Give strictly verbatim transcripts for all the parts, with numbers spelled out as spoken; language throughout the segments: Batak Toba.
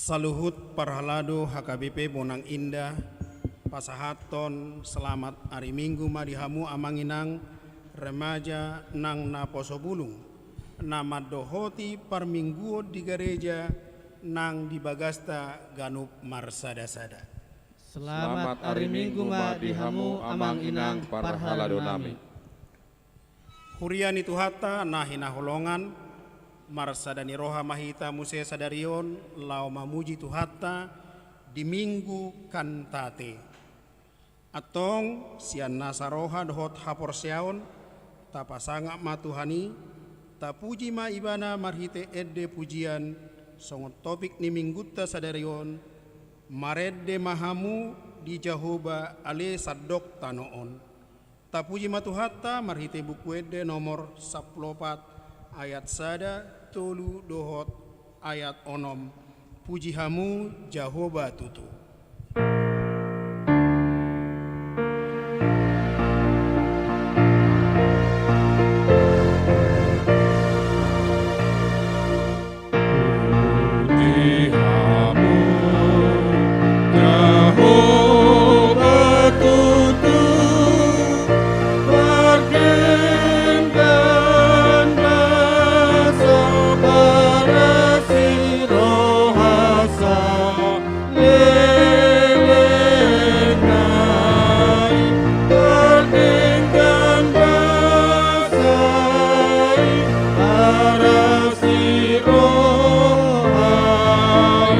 Saluhut parhalado H K B P Bonang Indah, pasahathon selamat ari Minggu ma di hamu amang inang, remaja nang naposo bulung, na mandohoti parmingguon di gareja nang di bagasta ganup marsada-sada. Selamat ari Minggu ma di hamu amang inang parhalado nami. Huria ni Tuhanta na hinaholongan, marsada ni roha ma hita muse sadari on laho mamuji Tuhanta di Minggu Kantate. Antong sian nasa roha dohot haporseaon, tapasangap ma Tuhan i, tapuji ma Ibana marhite ende pujian, songon topik ni Minggunta sadari on, marende ma hamu di Jahowa ale sandok tano on. Tapuji ma Tuhanta marhite Buku Ende nomor sampulu opat ayat sada, tolu dohot ayat onom. Puji hamu Jahowa tutu. Puji hamu Jahowa tutu, pardenggan basa, parasi roha saleleng nai, pardenggan basa i, parasi roha i.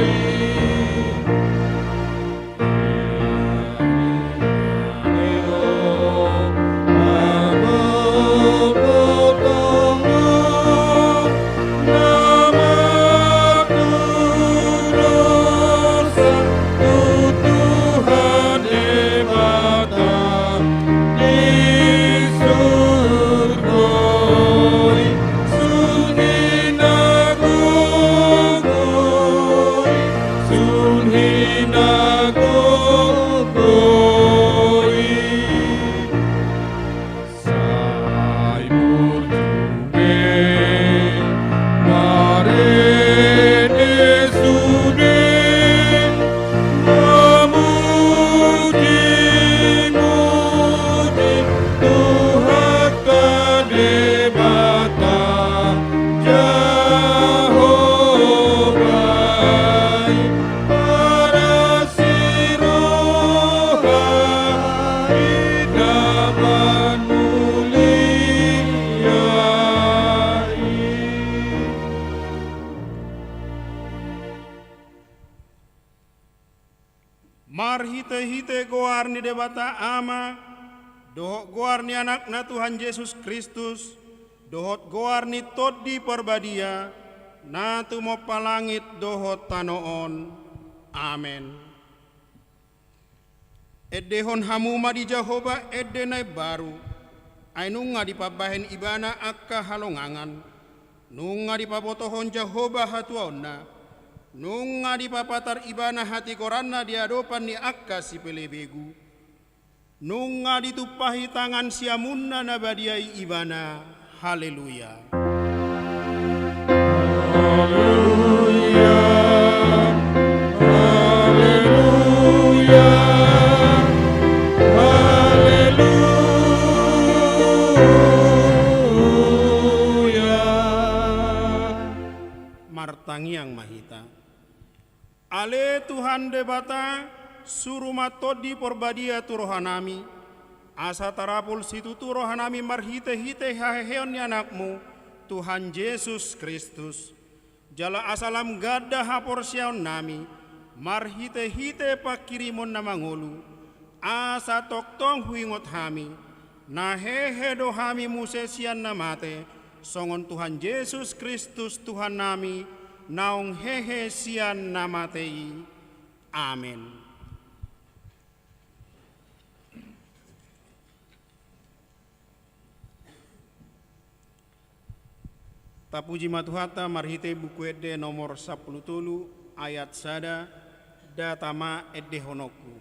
Sun hinagogo i, sai burju be marende sude, mamuji-muji Tuhanta Debata Jahowa i, parasi roha i, damang mulia i. Marhite-hite goar ni Debata Ama, dohot goar ni Anakna Tuhan Jesus Kristus, dohot goar ni Tondi Parbadia, na tumompa langit dohot tano on. Amen. Endehon hamu ma di Jahowa ende na imbaru, ai nunga dipambahen Ibana angka halongangan. Nunga dipabotohon Jahowa hatuaonna, nunga dipapatar Ibana hatigoranna di adopan ni angka sipelebegu. Nunga ditumpahi tangan siamunna na badia i Ibana. Haleluya. Haleluya. Haleluya. Martangiang ma hita. Ale Tuhan Debata, suru ma Tondi Parbadia tu rohanami, asa tarapul situtu rohanami marhite-hite haheheon ni Anakmu, Tuhan Jesus Kristus. Jala asa lam ganda haporseaonnami, marhite-hite pangkirimon na mangolu, asa tongtong huingot hami, na hehe do hami muse sian na mate, songon Tuhan Jesus Kristus Tuhannami, naung hehe sian na mate i. Amen. Tapuji ma Tuhanta marhite Buku Ende nomor sampulu tolu ayat sada, data ma endehononku.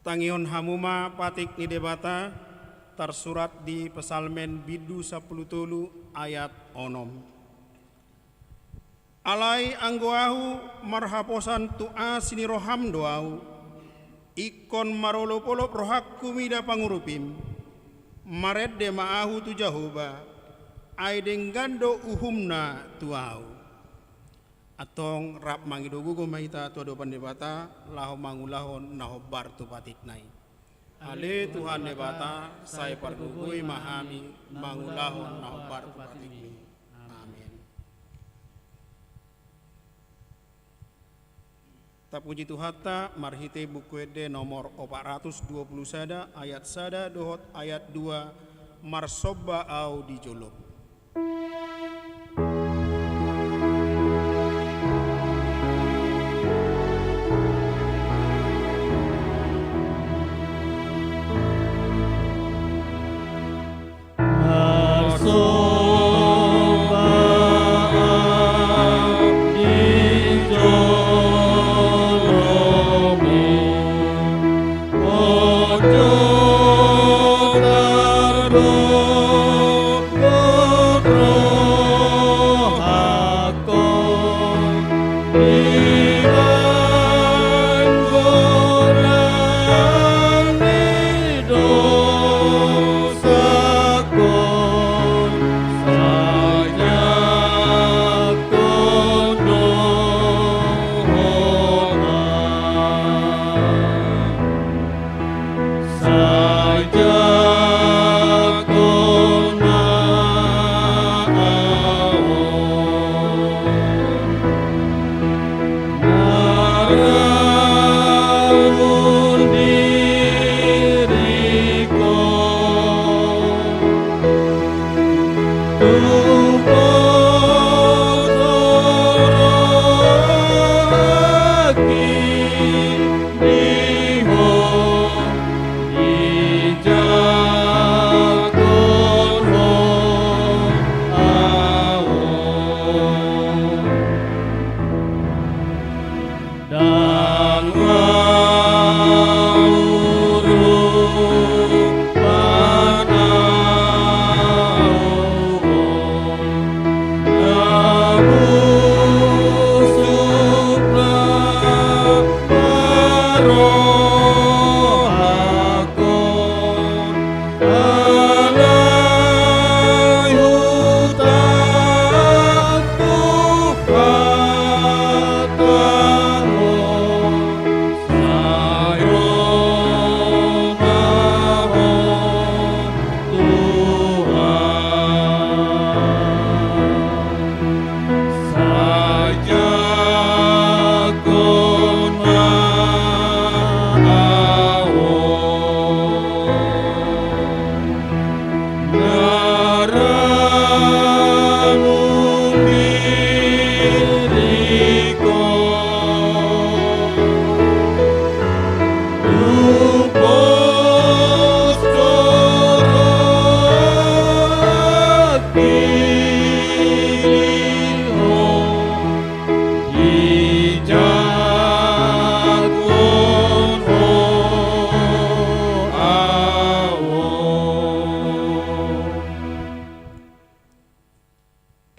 Tangihon hamu ma patik ni Debata, tarsurat di Psalmen bindu sampulu tolu ayat onom. Alai anggo ahu marhaposan tu asi ni roham do ahu, ingkon marolopolop rohangku mida pangurupim, marende ma ahu tu Jahowa, ai denggan do uhumna tu ahu. Antong rap mangido gogo ma hita tu adopan Debata, laho mangulahon na hombar tu patikna i. Ale Tuhan Debata, sai pargogoi ma hami mangulahon na hombar tu patikmi. Amen. Tapuji Tuhanta, marhite Buku Ende nomor opat ratus dua pulu sada, ayat sada dohot ayat dua, marsomba ahu di jolom.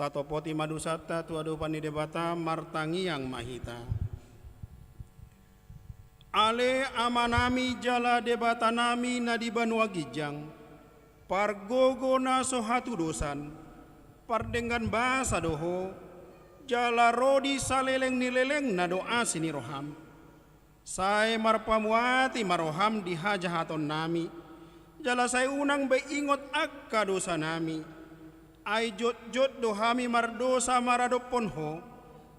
Tatopoti ma dosanta tu adopan ni Debata, martangiang ma hita. Ale Amanami jala Debatanami na di banua ginjang, pargogo na so hatudosan, pardenggan basa do Ho, jala ro di saleleng ni lelengna do asi ni roham. Sai marpamuati ma roham di hajahatonnami, jala sai unang be ingot angka dosanami. Ai jotjot do hami mardosa maradophon Ho,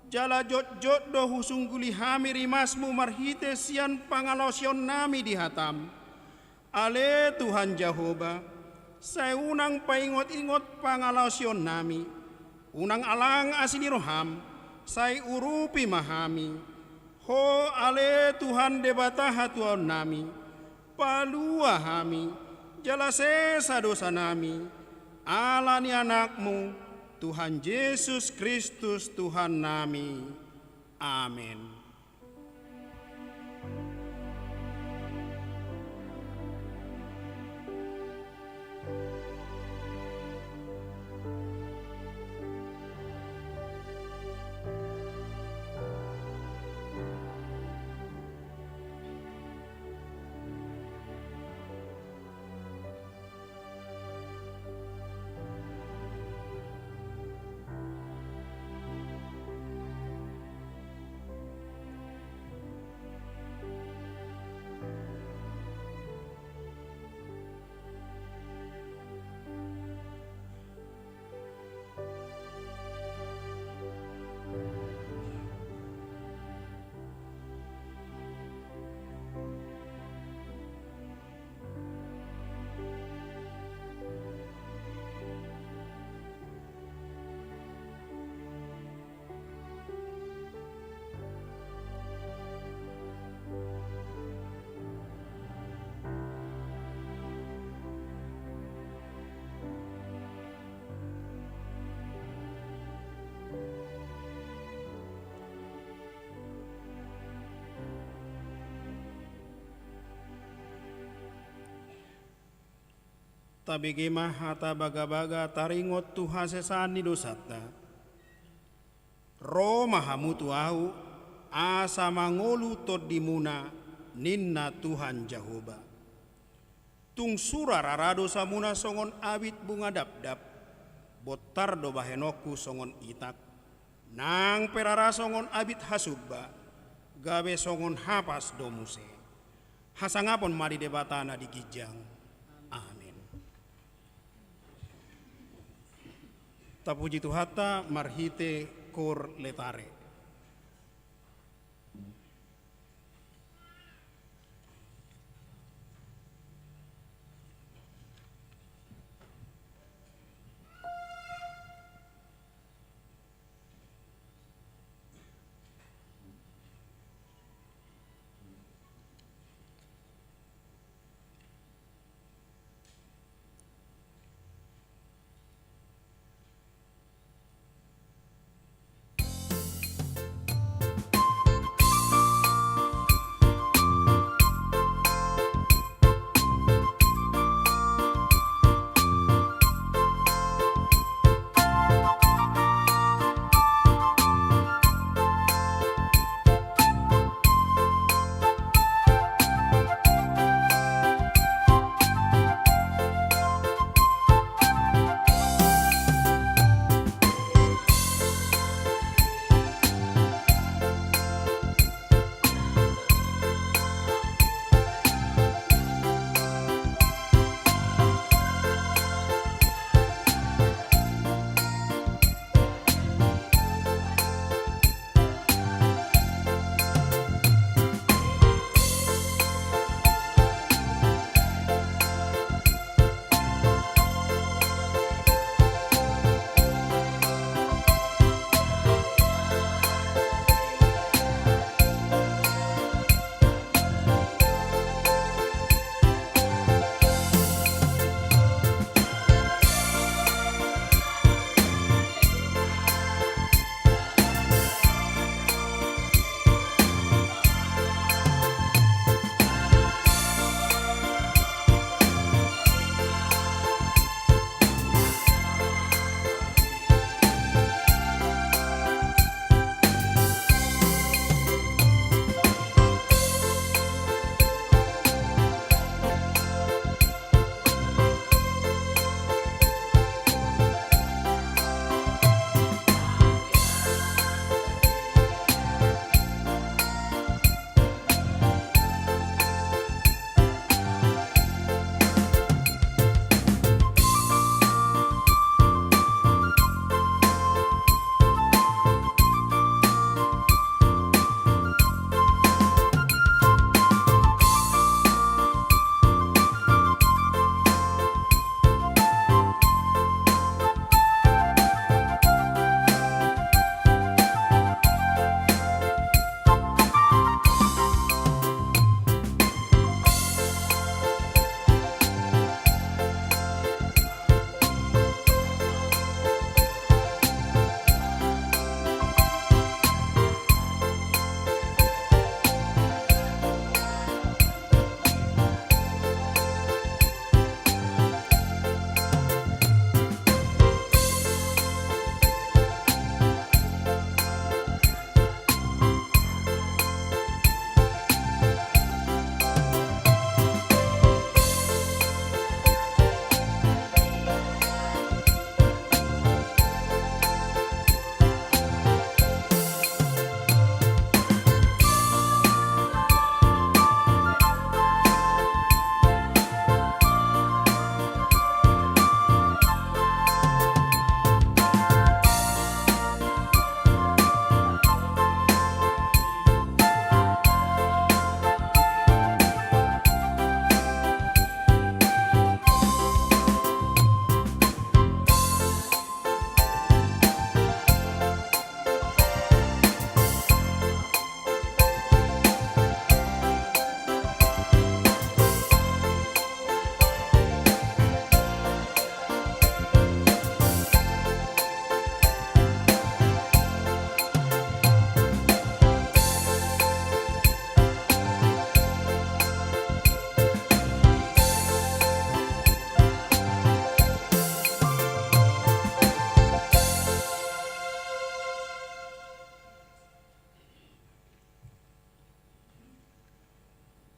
jala jotjot do husungguli hami rimasmu marhite sian pangalaosionnami di hatam. Ale Tuhan Jahowa, sai unang paingotingot pangalaosionnami, unang alang asi ni roham, sai urupi ma hami. Ho ale Tuhan Debata hatuaonnami, palua hami, jala sesa dosanami, ala ni Anakmu, Tuhan Jesus Kristus Tuhannami. Amen. Tabege ma hata bagabaga taringot tu hasesaan ni dosanta. Ro ma hamu tu ahu, asa mangolu tondimuna, ninna Tuhan Jahowa. Tung sura rara dosamuna songon abit bunga dapdap, bontar do bahenonku songon itak, nang pe rara songon abit hasumba, gabe songon hapas do muse. Hasangapon ma di Debata na di ginjang. Amin. Tapuji Tuhanta marhite Koor Laetare.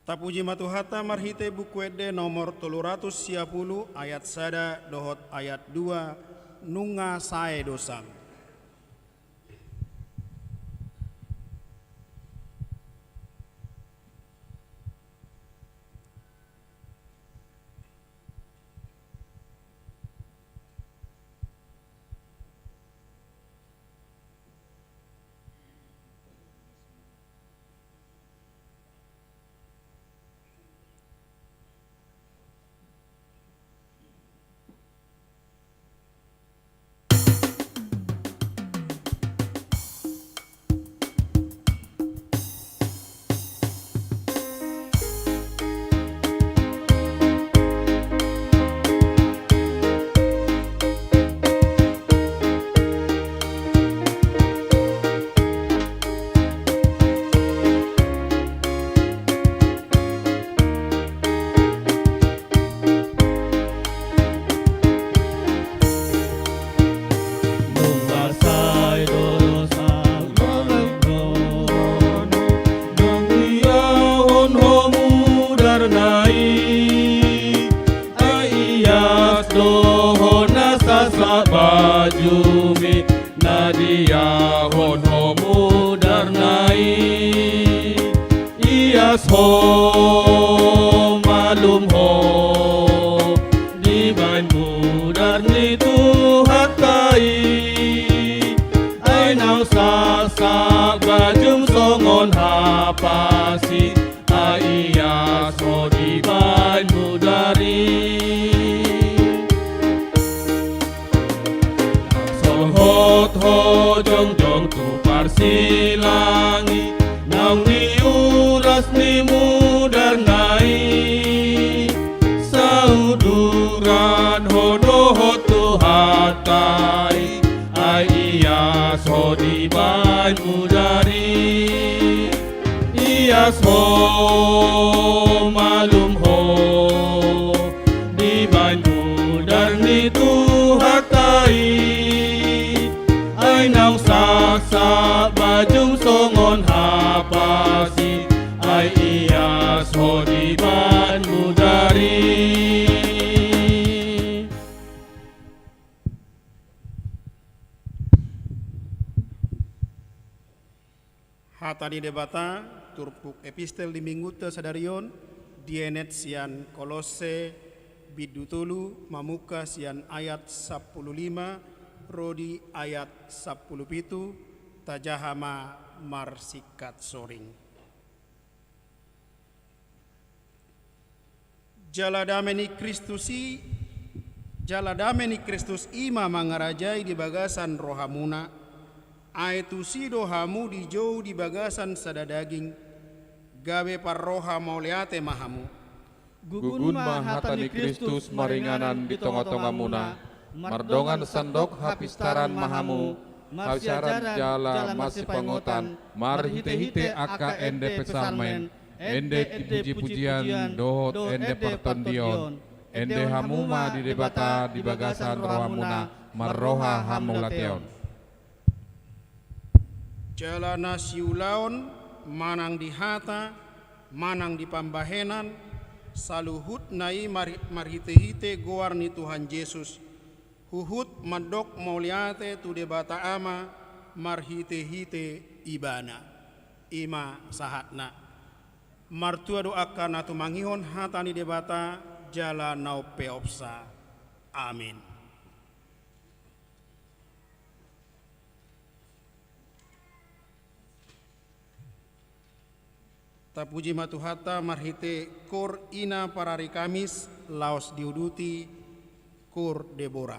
Tapuji ma Tuhanta marhite Buku Ende nomor tolu ratus sia pulu ayat sada dohot ayat dua, nunga sae do Sam. Nunga sae do Sam, nunga diahon ho mudarna i. Ai ias do ho na sasak bajumi na diahon ho mudarna i. Ias ho, malum ho dibaen mudar ni Tuhanta i. Ai naung sasak bajum songon hapasi, ai ias ho dibaen mudar i. Solhot ho jongjong tu parsilangi, naung niuras ni mudarna i. Sauduran ho dohot Tuhanta i, ai ias ho dibaen mudar i. Ias ho, malum ho dibaen mudar ni Tuhanta i. Ai naung sasak bajum songon hapasi, ai ias ho dibaen mudar i. Hata ni Debata, turpuk epistel di Minggunta sadari on, dienet sian Kolosse, bindu tolu, mamungka sian ayat sampulu lima ro di ayat sampulu pitu, tajaha ma marsingkat soring. Jala dame ni Kristus i, jala dame ni Kristus i ma mangarajai di bagasan rohamuna, ai tusi do hamu dijou di bagasan sada daging, gabe parroha mauliate ma hamu. Gugun ma hata ni Kristus maringanan di tongatongamuna, mardongan sandok hapistaran ma hamu, hapistaran jala masipangotan, marhitehite angka ende Psalmen, ende pujipujian dohot ende partondion, ende hamu ma di Debata di bagasan rohamuna, marroha hamauliateon. Jala na siulaon, manang di hata, manang di pambahenan, saluhutna i mar-, marhitehite goar ni Tuhan Jesus, huhut mandok mauliate tu Debata Ama marhitehite Ibana. I ma sahatna. Martua do angka na tumangihon hata ni Debata jala na umpeopsa. Amin. Tapuji ma Tuhanta marhite koor ina parari Kamis, laos diuduti koor Debora.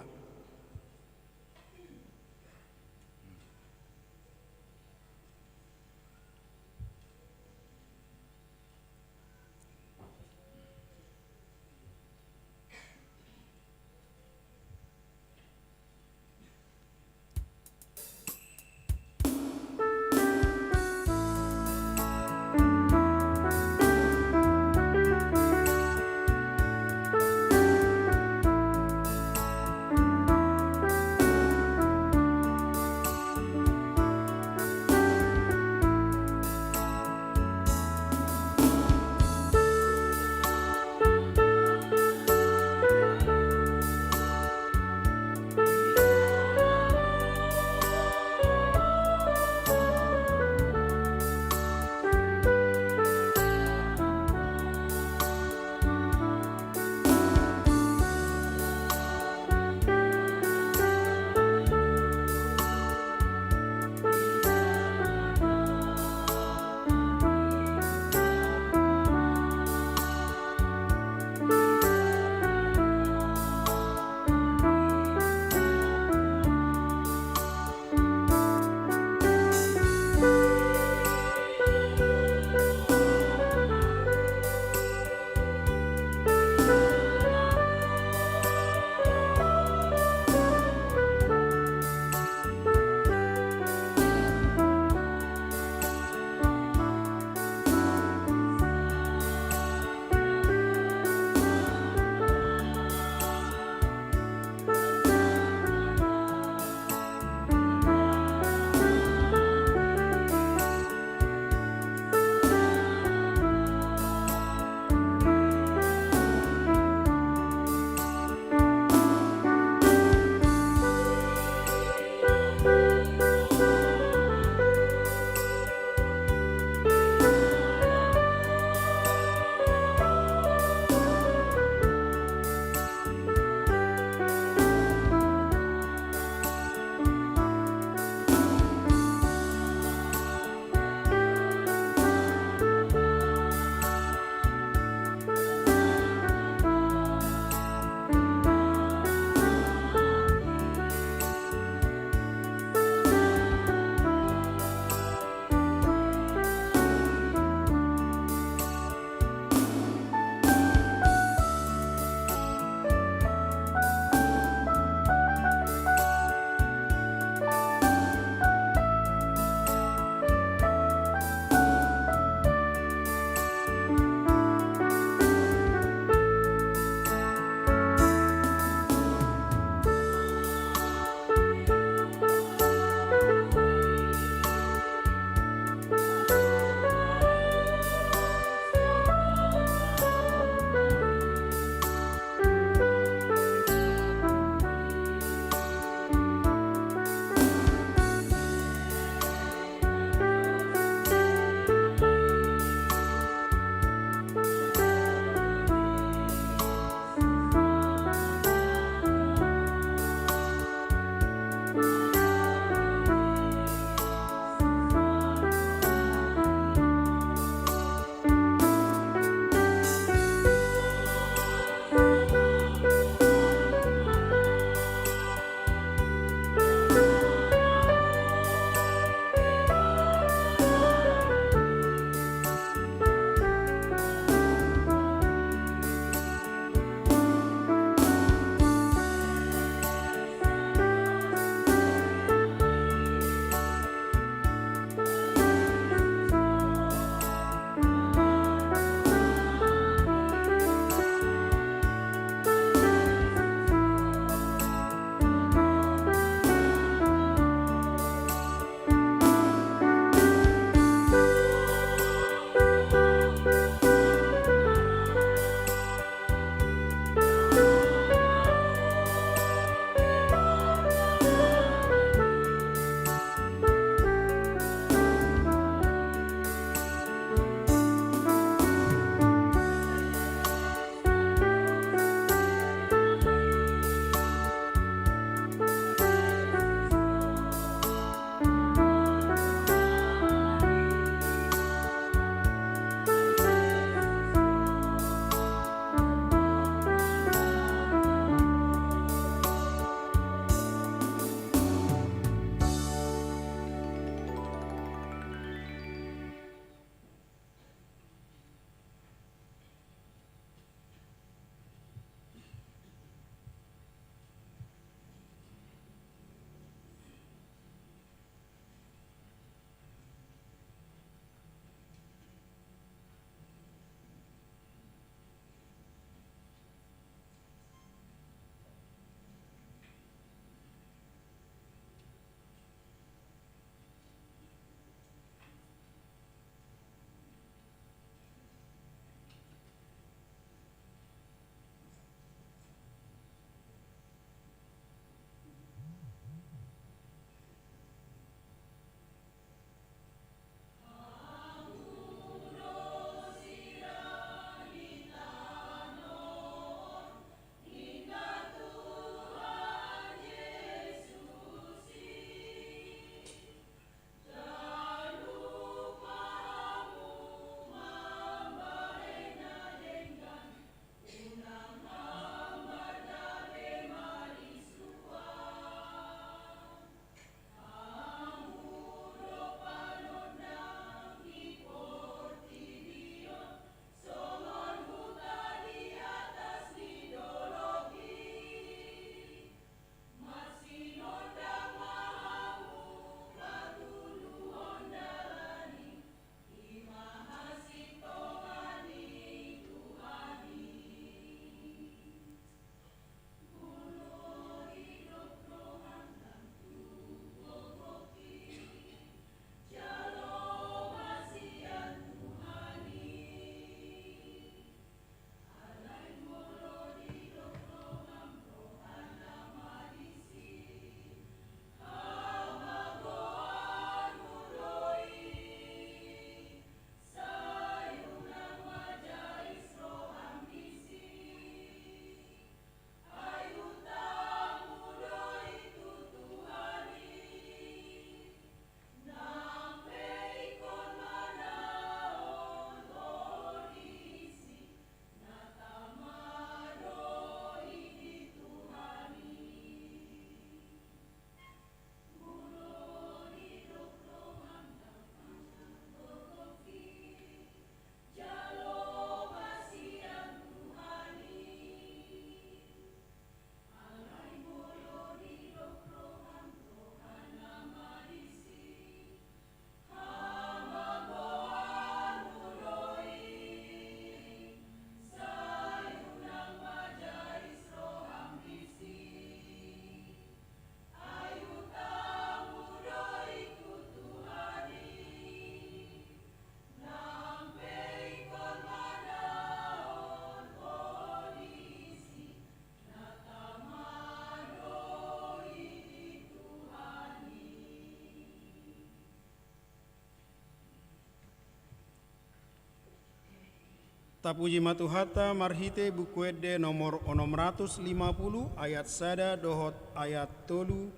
Tapuji ma Tuhanta marhite Buku Ende nomor onom ratus lima puluh, ayat sada dohot ayat tolu,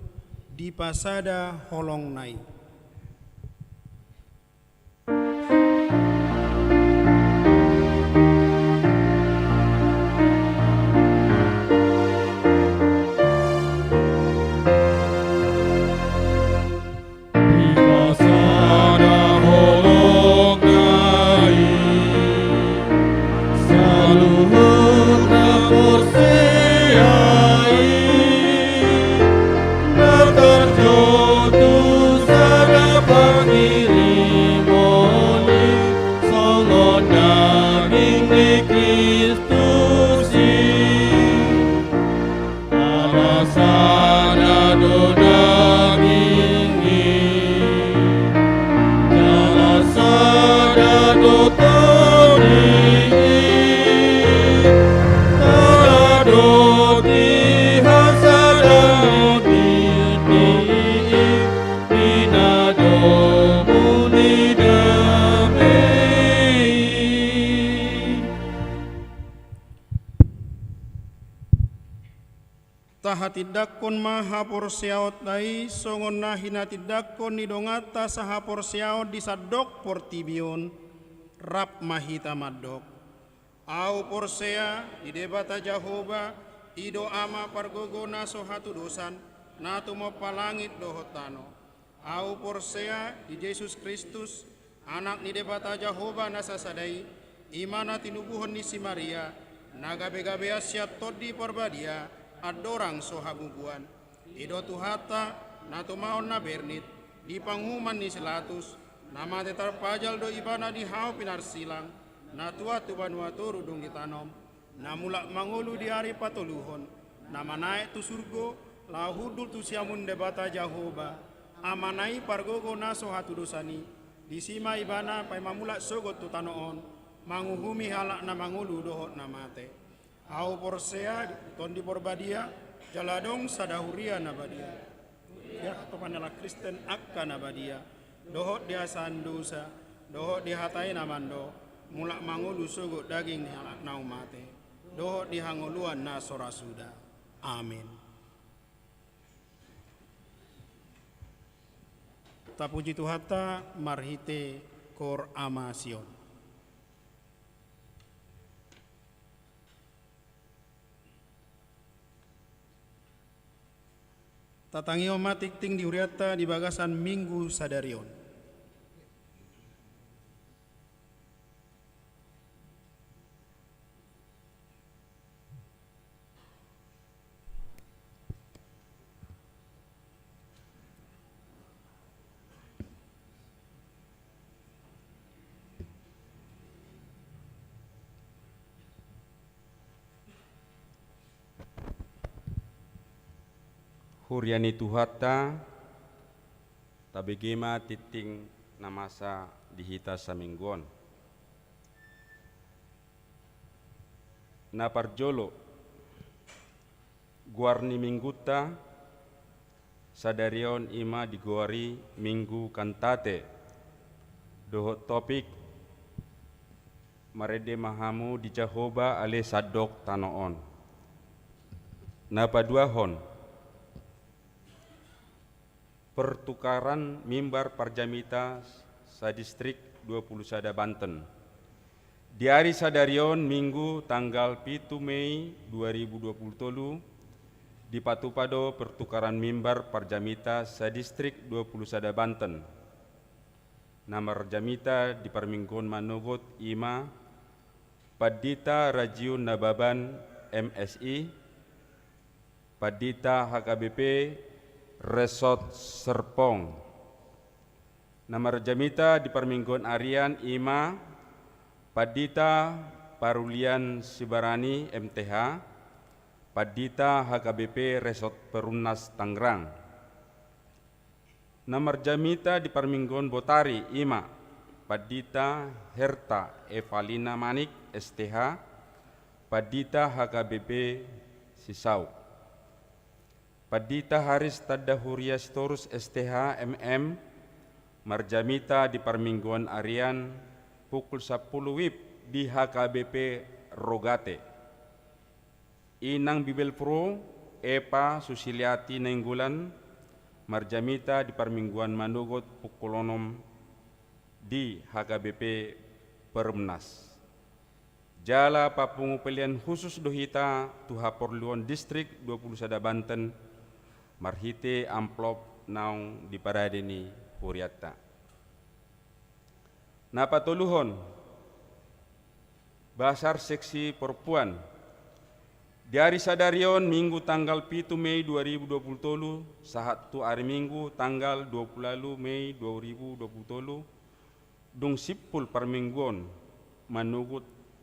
dipasada holongna i. Tahatindangkon ma haporseaonta i songon na hinatindangkon ni donganta sahaporseaon di sandok portibi on. Rap ma hita mandok: Ahu porsea di Debata Jahowa, i do Ama pargogo na so hatudosan, na tumompa langit dohot tano. Ahu porsea di Jesus Kristus, Anak ni Debata Jahowa na sasada i, i ma na tinubuhon ni si Maria, na gabegabean sian Tondi Parbadia, andorang so habubuan. I do Tuhanta, na tumaon na bernit, di panguhuman ni si Latus, na mate tarpajal do Ibana di hau pinarsilang, na tuat tu banua toru dung ditanom, na mulak mangolu di ari patoluhon, na manaek tu surgo, laho hundul tu siamun Debata Jahowa, Amana i pargogo na so hatudosan i, disi ma Ibana paima mulak sogot tu tano on, manguhumi halak na mangolu dohot na mate. Ahu porsea di Tondi Parbadia, jala adong sada huria na badia. Di hatopan ni halak Kristen angka na badia, dohot di hasaan dosa, dohot di hata i na mandok, mulak mangolu sogot daging ni halak na mate, dohot di hangoluan na so ra suda. Amin. Tapuji Tuhanta marhite Koor Ama Sion. Tatangihon ma tingting di hurianta di bagasan Minggu sadari on. Huria ni Tuhanta, tabege ma tingting na masa di hita saminggu on. Na parjolo, goar ni minggunta sadari on i ma digoari Minggu Kantate, dohot topik: Marende ma hamu di Jahowa ale sandok tano on. Na paduahon, pertukaran mimbar parjamita sadistrik dua pulu sada Banten. Di ari sadari on, Minggu, tanggal pitu Mei dua ribu dua pulu tolu, dipatupa do pertukaran mimbar parjamita sadistrik dua pulu sada Banten. Na marjamita di parmingguon manogot i ma Pandita Rajiun Nababan, M Si, Pandita H K B P Resort Serpong. Na marjamita di parmingguon arian i ma Pandita Parulian Sibarani, M T H, Pandita H K B P Resort Perumnas Tangerang. Na marjamita di parmingguon botari i ma Pandita Herta Evalina Manik, S T H, Pandita H K B P Sisauk. Pandita Haris Tanda Huria Sitorus, S T H, M M, marjamita di parmingguon arian pukul sampulu wib di H K B P Rogate. Inang Bibelvrouw Eva Susiliati Nainggolan marjamita di parmingguan manogot pukul onom di H K B P Perumnas. Jala papungu pelean khusus do hita tu haporluan Distrik dua pulu sada Banten marhite amplop naung diparade ni hurianta. Na patoluhon, basar seksi porempuan. Di ari sadari on, Minggu tanggal pitu Mei dua ribu dua pulu tolu, sahat tu ari Minggu tanggal dua pulu ualu Mei dua ribu dua pulu tolu, dung simpul parmingguon manogot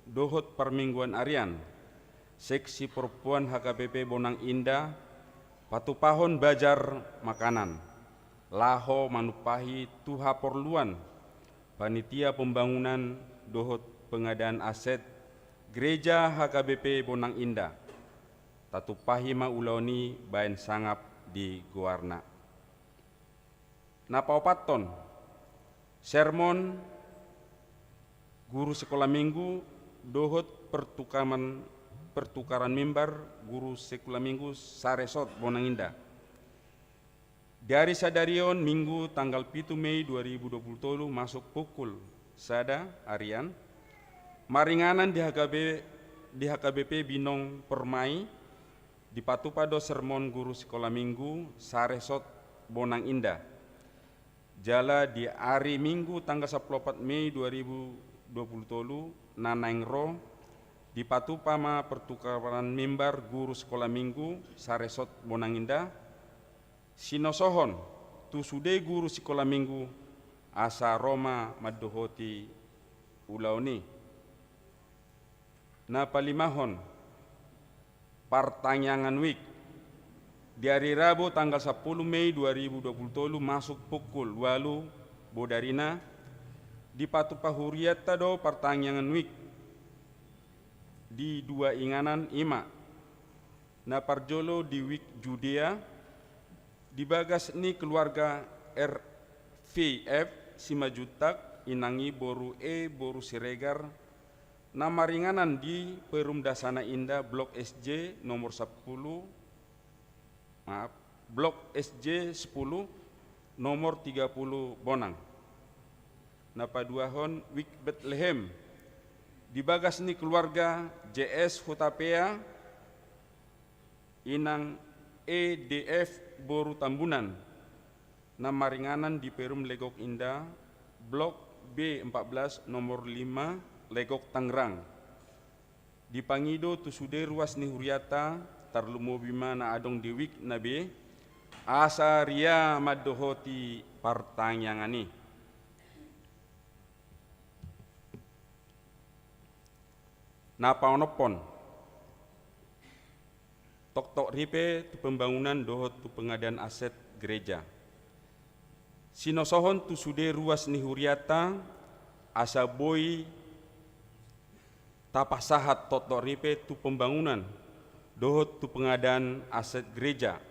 dohot parmingguan arian, seksi porempuan H K B P Bonang Indah patupahon bazar makanan laho manumpahi tu haporluan panitia pembangunan dohot pengadaan aset Gereja H K B P Bonang Indah. Tatumpahi ma ulaon i baen sangap di goarna. Na paopathon, sermon guru sekolah minggu dohot pertukaran, pertukaran mimbar guru sekolah minggu saresort Bonang Indah. Di ari sadari on, Minggu tanggal pitu Mei dua ribu dua pulu tolu, masuk pukul sada arian, maringanan di H K B, di H K B P Binong Permai, dipatupa do sermon guru sekolah minggu saresort Bonang Indah. Jala di ari Minggu tanggal sampulu opat Mei dua ribu dua pulu tolu, na naeng ro, dipatupa ma pertukaran mimbar guru sekolah minggu saresort Bonang Indah, sinosohon tu sude guru sikola minggu asa ro ma mandohoti ulaon i. Na palimahon, partangiangan week. Di ari Rabu tanggal sampulu Mei dua ribu dua pulu tolu masuk pukul ualu bodarina, dipatupa hurianta do partangiangan week di dua inganan, i ma na parjolo di week Judea, di bagas ni keluarga R V F Simanjuntak, inang i boru E boru Siregar, na maringanan di Perum Dasana Indah Blok S J nomor sampulu, maaf, Blok S J sepuluh, nomor tiga puluh Bonang. Na paduahon week Betlehem, di bagas ni keluarga J S Hutapea, inang E D F boru Tambunan, na maringanan di Perum Legok Indah, Blok B empat belas, nomor lima, Legok, Tangerang. Dipangido tu sude ruas ni hurianta, tarlumobi ma na adong di week na B, asa ria mandohoti partangiangan i. Na paonomhon, toktok ripe tu pembangunan dohot tu pengadaan aset gereja. Sinosohon tu sude ruas ni hurianta, asa boi tapasahat toktok ripe tu pembangunan dohot tu pengadaan aset gereja.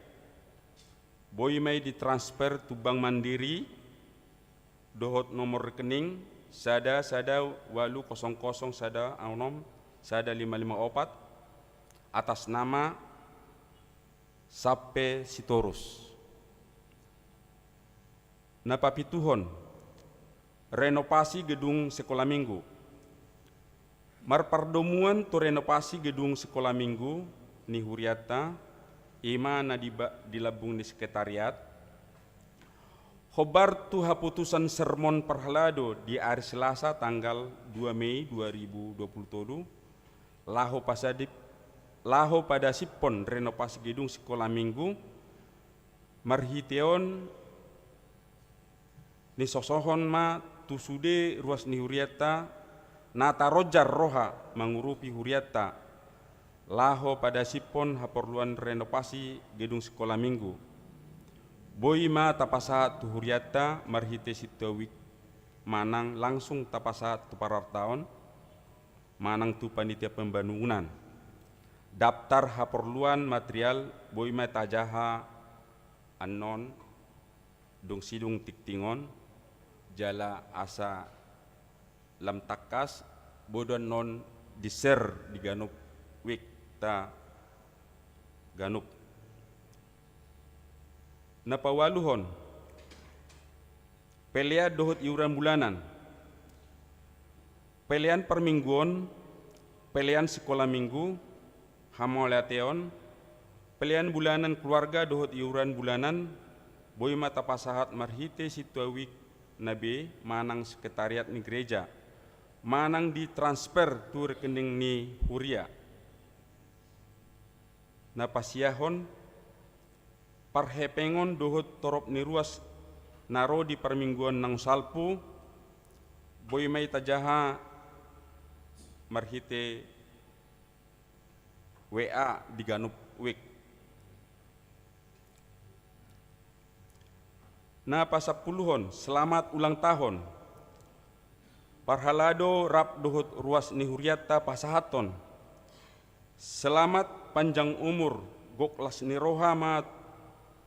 Boi ma i ditransfer tu Bank Mandiri dohot nomor rekening sada sada ualu kosong kosong sada onom sada lima lima opat, atas nama Sampe Sitorus. Na papituhon, renovasi gedung sekolah minggu. Marpardomuan tu renovasi gedung sekolah minggu ni hurianta, i ma na di ba-, di lambung ni sekretariat. Hombar tu haputusan sermon parhalado di ari Selasa tanggal dua Mei dua ribu dua puluh tolu, laho pasadip-, laho padasiphon renovasi gedung sekolah minggu, marhiteon nisosohon ma tu sude ruas ni hurianta na taronjar roha mangurupi hurianta, laho padasiphon haporluan renovasi gedung sekolah minggu. Boi ma tapasahat tu hurianta marhite sintua week manang langsung tapasahat tu parartaon manang tu panitia pembangunan. Daptar haporluan material boi ma tajaha annon dung sidung tingting on, jala asa lam tangkas Bodo annon di-share di ganup wijk ta ganup. Na paualuhon, pelean dohot iuran bulanan. Pelean parmingguon, pelean sikola minggu, hamauliateon, pelean bulanan keluarga dohot iuran bulanan, boi ma tapasahat marhite sintua wijk na be manang sekretariat ni gereja, manang ditransfer tu rekening ni huria. Na pasiahon, parhepengon dohot torop ni ruas na ro di parmingguon naung salpu, boi ma i tajaha marhite W A di ganup wijk. Na pasampuluhon, selamat ulang tahun. Parhalado rap dohot ruas ni hurianta pasahathon selamat panjang umur, gok las ni roha ma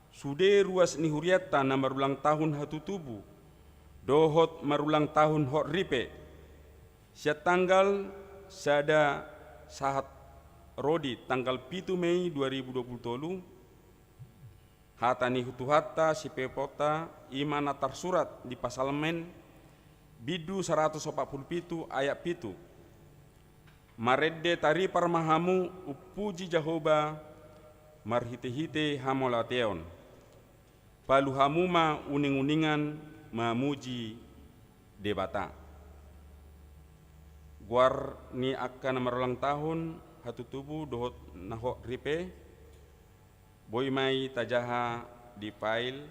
sude ruas ni hurianta na marulang tahun hatutubu dohot marulang tahun hot ripe. Sian tanggal sada sahat ro di tanggal pitu Mei dua ribu dua puluh tolu, hata ni Tuhanta sipeopta i ma na tarsurat di Psalmen bindu saratus opat pulu pitu ayat pitu. Marende taripar ma hamu umpuji Jahowa marhitehite hamauliateon. Palu hamu ma uninguningan mamuji Debata. Goar ni angka na marulang tahun hatutubu dohot na hot ripe, boi ma i tajaha di file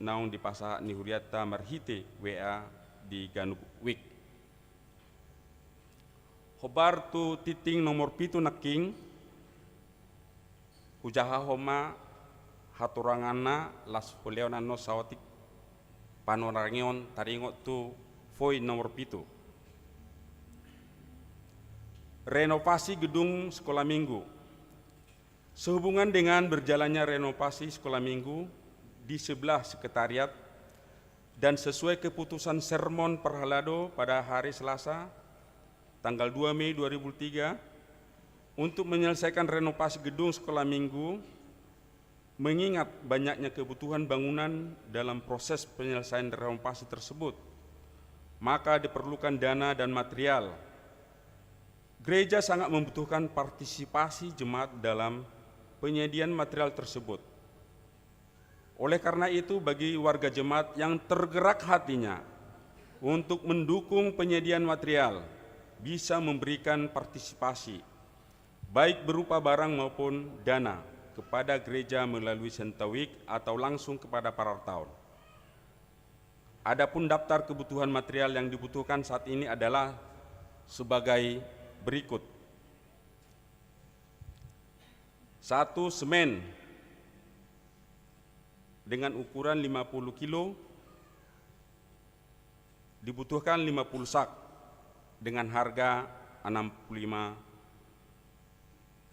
naung dipasahat ni hurianta marhite W A di ganup wijk. Hombar tu tingting nomor pitu nangkin, hujahahon ma hatoranganna laos hulehon annon saotik panorangion taringot tu poin nomor pitu. Renovasi gedung sekolah minggu. Sehubungan dengan berjalannya renovasi sekolah minggu di sebelah sekretariat dan sesuai keputusan sermon parhalado pada hari Selasa, tanggal dua Mei dua ribu tiga, untuk menyelesaikan renovasi gedung sekolah minggu, mengingat banyaknya kebutuhan bangunan dalam proses penyelesaian renovasi tersebut, maka diperlukan dana dan material. Gereja sangat membutuhkan partisipasi jemaat dalam penyediaan material tersebut. Oleh karena itu, bagi warga jemaat yang tergerak hatinya untuk mendukung penyediaan material, bisa memberikan partisipasi, baik berupa barang maupun dana, kepada gereja melalui Sintua Wijk atau langsung kepada parartaon. Adapun daftar kebutuhan material yang dibutuhkan saat ini adalah sebagai berikut. Satu, semen dengan ukuran lima puluh kilo, dibutuhkan lima puluh sak dengan harga enam puluh lima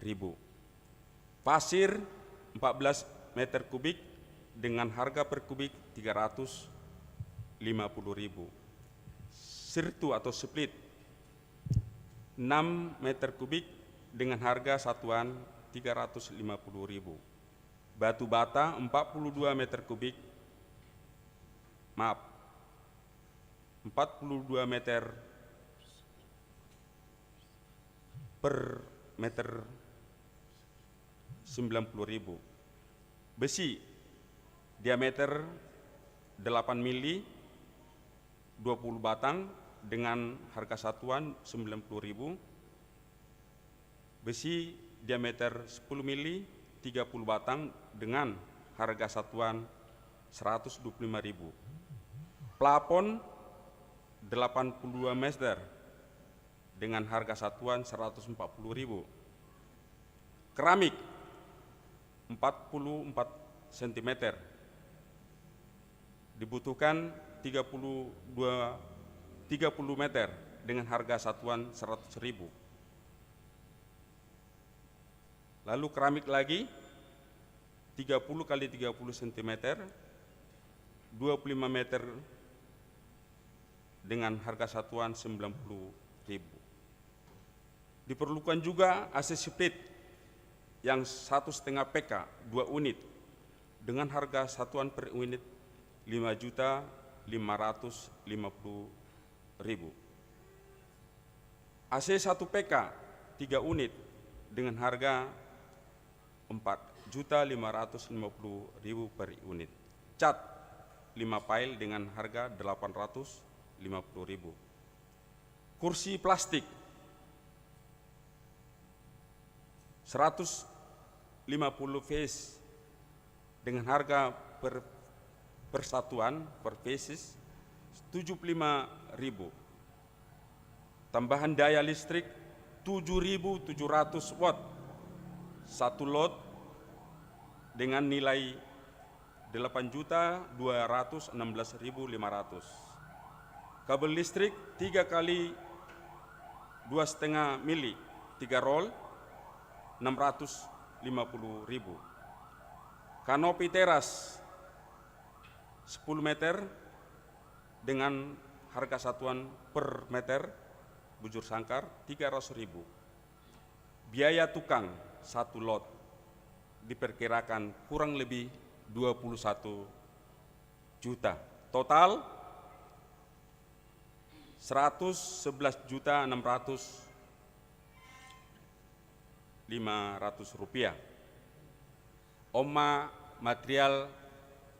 ribu. Pasir empat belas meter kubik dengan harga per kubik tiga ratus lima puluh ribu. Sirtu atau split enam meter kubik dengan harga satuan tiga ratus lima puluh ribu. Batu bata empat puluh dua meter kubik, maaf, empat puluh dua meter per meter, sembilan puluh ribu. Besi diameter delapan mili, dua puluh batang, dengan harga satuan sembilan puluh ribu. Besi diameter sepuluh mili, tiga puluh batang, dengan harga satuan seratus dua puluh lima ribu. Plafon delapan puluh dua meter dengan harga satuan seratus empat puluh ribu. Keramik empat puluh empat sentimeter, dibutuhkan tiga puluh dua, tiga puluh meter dengan harga satuan seratus ribu. Lalu keramik lagi, tiga puluh kali tiga puluh sentimeter, dua puluh lima meter, dengan harga satuan sembilan puluh ribu. Diperlukan juga A C split yang satu setengah P K, dua unit, dengan harga satuan per unit lima juta lima ratus lima puluh ribu. A C satu P K, tiga unit, dengan harga empat juta lima ratus lima puluh ribu per unit. Cat, lima pile, dengan harga delapan ratus lima puluh ribu. Kursi plastik, seratus lima puluh piece, dengan harga per, per satuan, per pieces, tujuh puluh lima ribu. Tambahan daya listrik tujuh ribu tujuh ratus watt satu lot dengan nilai delapan juta dua ratus enam belas ribu lima ratus. Kabel listrik tiga kali dua setengah mili, tiga roll, enam ratus lima puluh ribu. Kanopi teras sepuluh meter dengan harga satuan per meter bujur sangkar tiga ratus ribu. Biaya tukang satu lot diperkirakan kurang lebih dua puluh satu juta. Total seratus sebelas juta enam ratus lima ratus rupiah. On ma material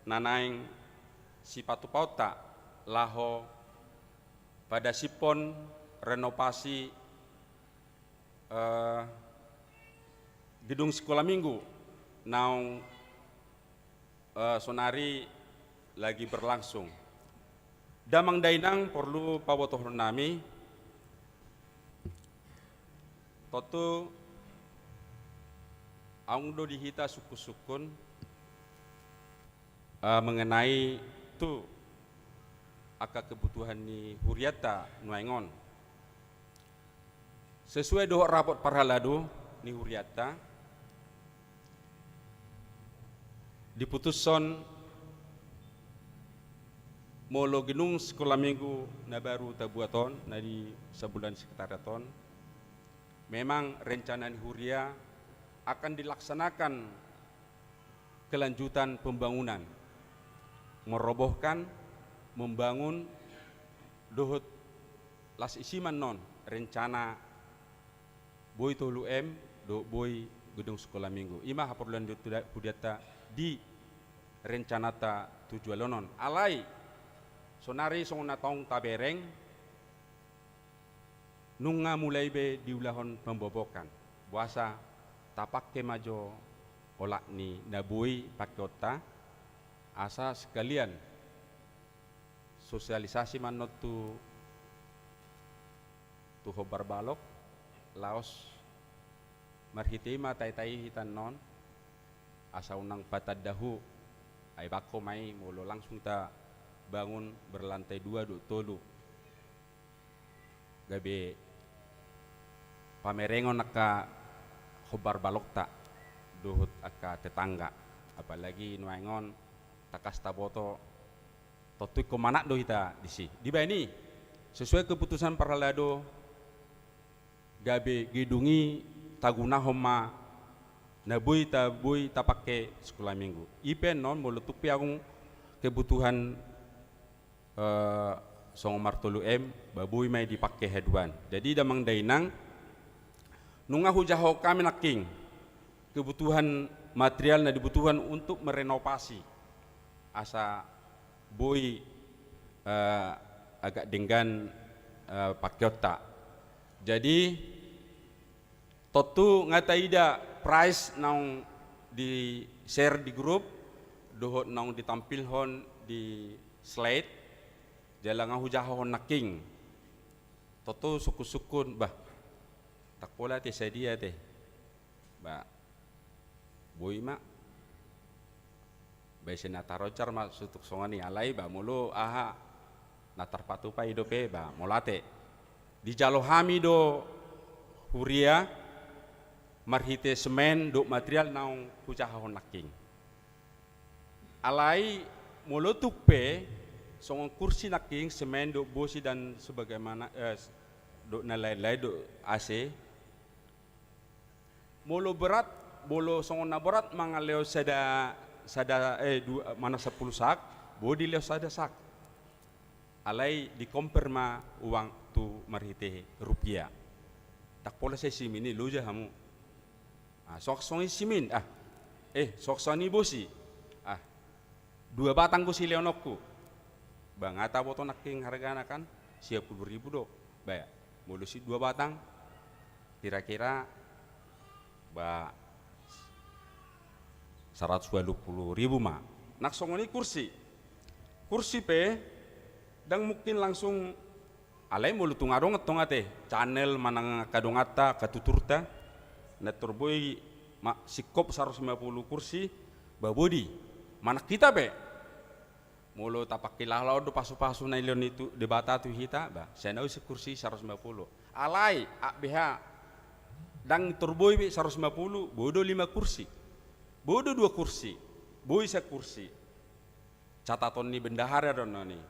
na naeng sipatupaonta laho padasiphon renovasi, eh, gedung sikola minggu naung, eh, sonari lagi berlangsung. Damang dainang, porlu pabotohon nami, tontu adong do di hita sungkun-sungkun, eh, mengenai tu angka kebutuhan ni hurianta nuaeng on. Sesuai dohot rapot parhalado ni hurianta, diputushon molo gedung sikola minggu na baru tabuat on, na di Sabundan Sekretariat on, memang rencana ni huria akan dilaksanakan kelanjutan pembangunan, merobohkan, membangun, dohot las isi ma annon rencana boi tolu M dohot boi gedung sikola minggu. I ma haporluan di hurianta di rencanata tu joloan on. Alai sonari songon na tong tabereng, nunga mulai be diulahon pembobokan. Boasa, tapangke ma jo olat ni na boi pangkeonta, asa sekalian sosialisasi ma annon tu, tu hombar balok, laos marhite i ma tai-tai hita annon, asa unang patanda hu, ai bangko ma i molo langsung tabangun berlantai dua dohot tolu. Gabe pamerengon angka hombar balokta dohot angka tetangga. Apalagi nuaeng on tangkas taboto, tontu ingkon manat do hita disi. Dibaen i, sesuai keputusan parhalado, gabe gedung i tagunahon ma na boi ta, boi tapangke sikola minggu. I pe annon molo tung pe adong kebutuhan, eh, songon martolu M, ba boi ma i dipangke haduan. Jadi damang dainang, nunga hujahahon hami nangkin kebutuhan material na dibutuhkan untuk merenovasi, asa boi, eh, agak denggan, eh, pangkeonta. Jadi, tontu nga taida price naung di-share di grup, dohot naung ditampilhon di slide, jala nga hujahahon nangkin. Tontu sungkun-sungkun, bah, ndang pola ate, sadia ate. Bah, boi ma. Bah, ise na tarojar ma sutuk songon i, alai bah molo aha na tarpatupa i dope, bah, molo ate. Dijalo hami do huria marhite semen dohot material naung hujahahon nangkin. Alai molo tung pe songon kursi nangkin, semen dohot bosi dan sebagaimana, eh, dohot na lain-lain dohot A C, Molo berat, molo songon na berat mangalehon sada, sada, eh, dua, manang sampulu sak, boi dilehon sada sak. Alai di-compare ma uang tu marhite rupiah. Ndang pola sai simin i loja hamu. Ah, songon i simin, ah. Eh, songon i bosi. Ah, dua batang do silehononku. Ba nga taboto nangkin hargana kan, sia pulu ribu do. Ba, molo si dua batang, kira-kira, ba, saratus ualu pulu ribu ma. Nang songon i kursi. Kursi pe, ndang mungkin langsung, alai molo tung adong antong ate, channel manang angka donganta, angka tuturta, na tor boi ma-, singkop saratus lima pulu kursi, ba boi di, manang hita pe. Molo tapangkilala on do pasu-pasu na nilehon ni Tuhan Debata tu hita, ba, sai na uli kursi saratus lima pulu. Alai, A B H, ndang tor boi be saratus lima pulu, boi do lima kursi. Boi do dua kursi. Boi sakursi. Cataton ni bendahara do annon i.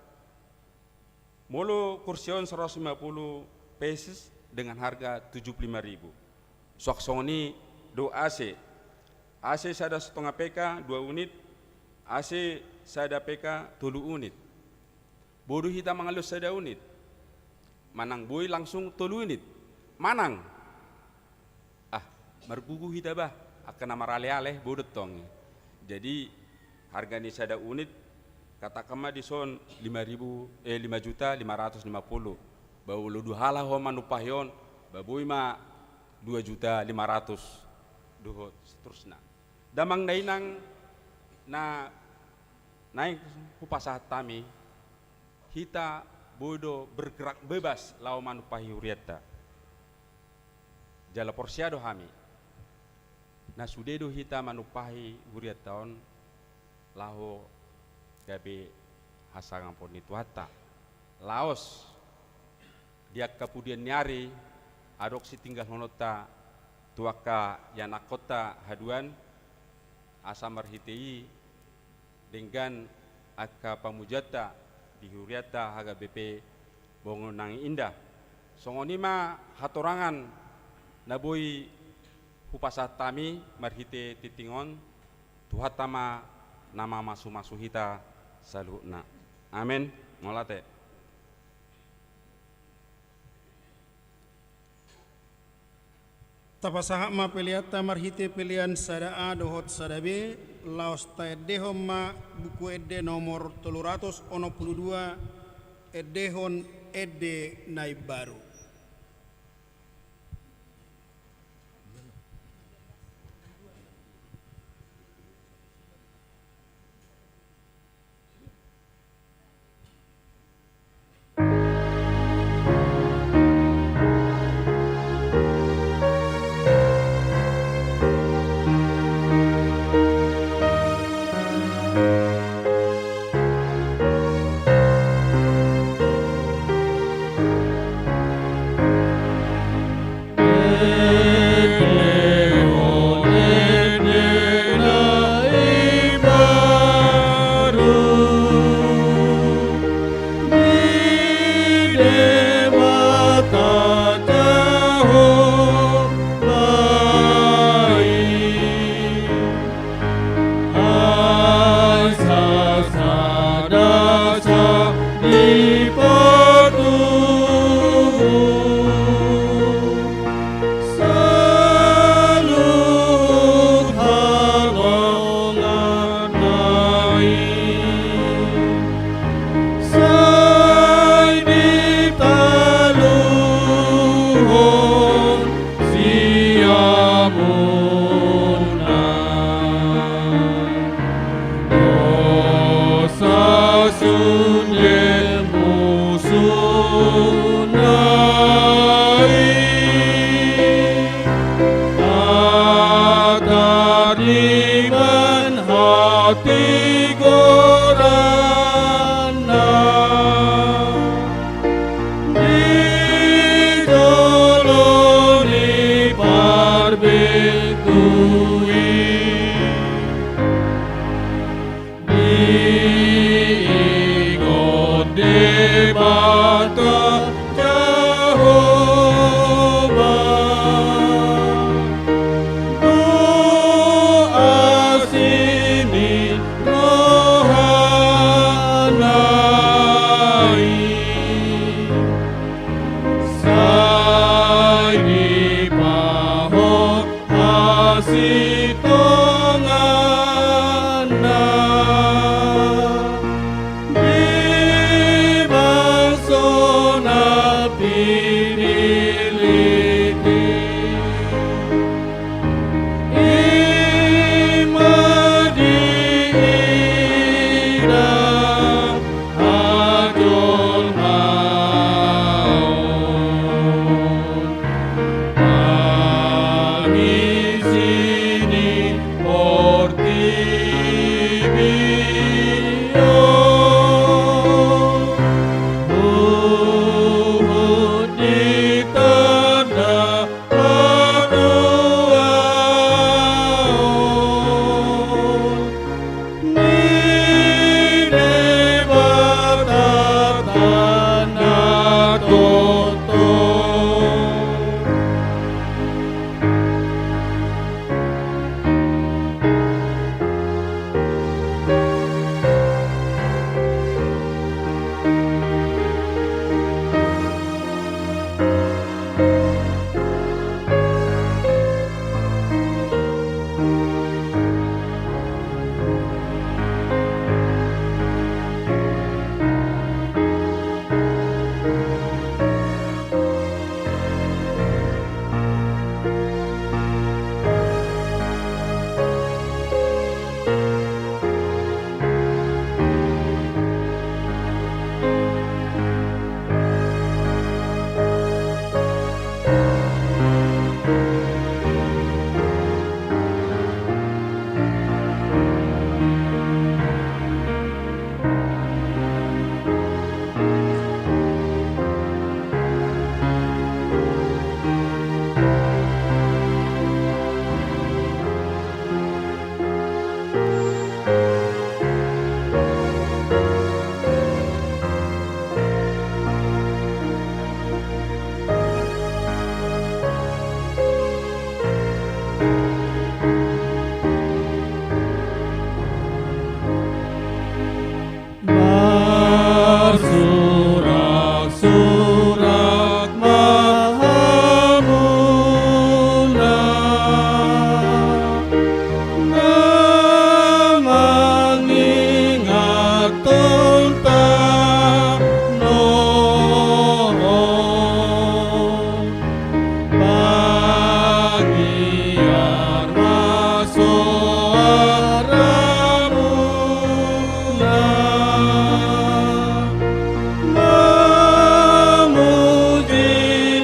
Molo kursi on saratus lima pulu pieces dengan harga tujuh puluh lima ribu. Songon i do A C. A C sada setengah P K dua unit, A C sada P K tolu unit. Boi do hita mangalehon sada unit. Manang boi langsung tolu unit. Manang. Ah, margugu hita bah, angka na marale-ale, boi do tong. Jadi, harga ni sada unit, katakan ma dison lima ribu, eh, lima juta lima ratus lima puluh. Ba molo dua halak ho manumpahi on, ba boi ma dua juta lima ratus. Dohot seterusna. Damang dainang na naeng hupasahat hami, hita boi do bergerak bebas laho manumpahi hurianta. Jala porsea do hami, na sude do hita manumpahi hurianta on laho gabe hasangapon ni Tuhanta. Laos di angka pudian ni ari adong sitinggalhononta tu angka ianakhonta haduan, asa marhite i denggan angka pamujianta di hurianta H K B P Bongonang Indah. Songon i ma hatorangan na boi hupasahat hami marhite tingting on, Tuhanta ma na mamasu-masu hita saluhutna. Amen. Mauliate. Tapasahat ma peleanta marhite pelean sada A dohot sada B, laos taendehon ma Buku Ende nomor tolu ratus onom pulu dua, endehon ende na imbaru. Saluhut halonganna i sai ditaluhon siamunna. Dosa sunjil musuna i, na tardiban hatigoranna. Di jolo ni parbegu i diingot Debata Jahowa. Sitonganna di bangso na pinillit i, i ma diida hajolmaon. Pangisi ni portibi on, huhut di tanda haluaon ni Debata na tongtong. Marsurak-surak ma hamuna, na mangingathon tano on. Pagiar ma soaramuna, mamuji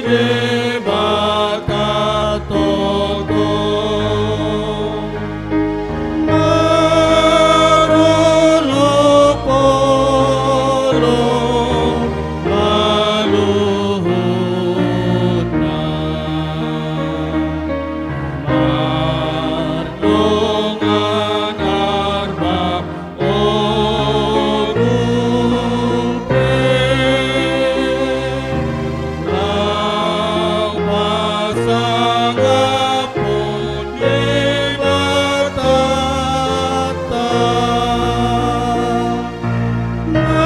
Debata tongtong. Marolopolop ma luhutna, mardongan arba ogung pe, laho pasangaphon Debatanta, na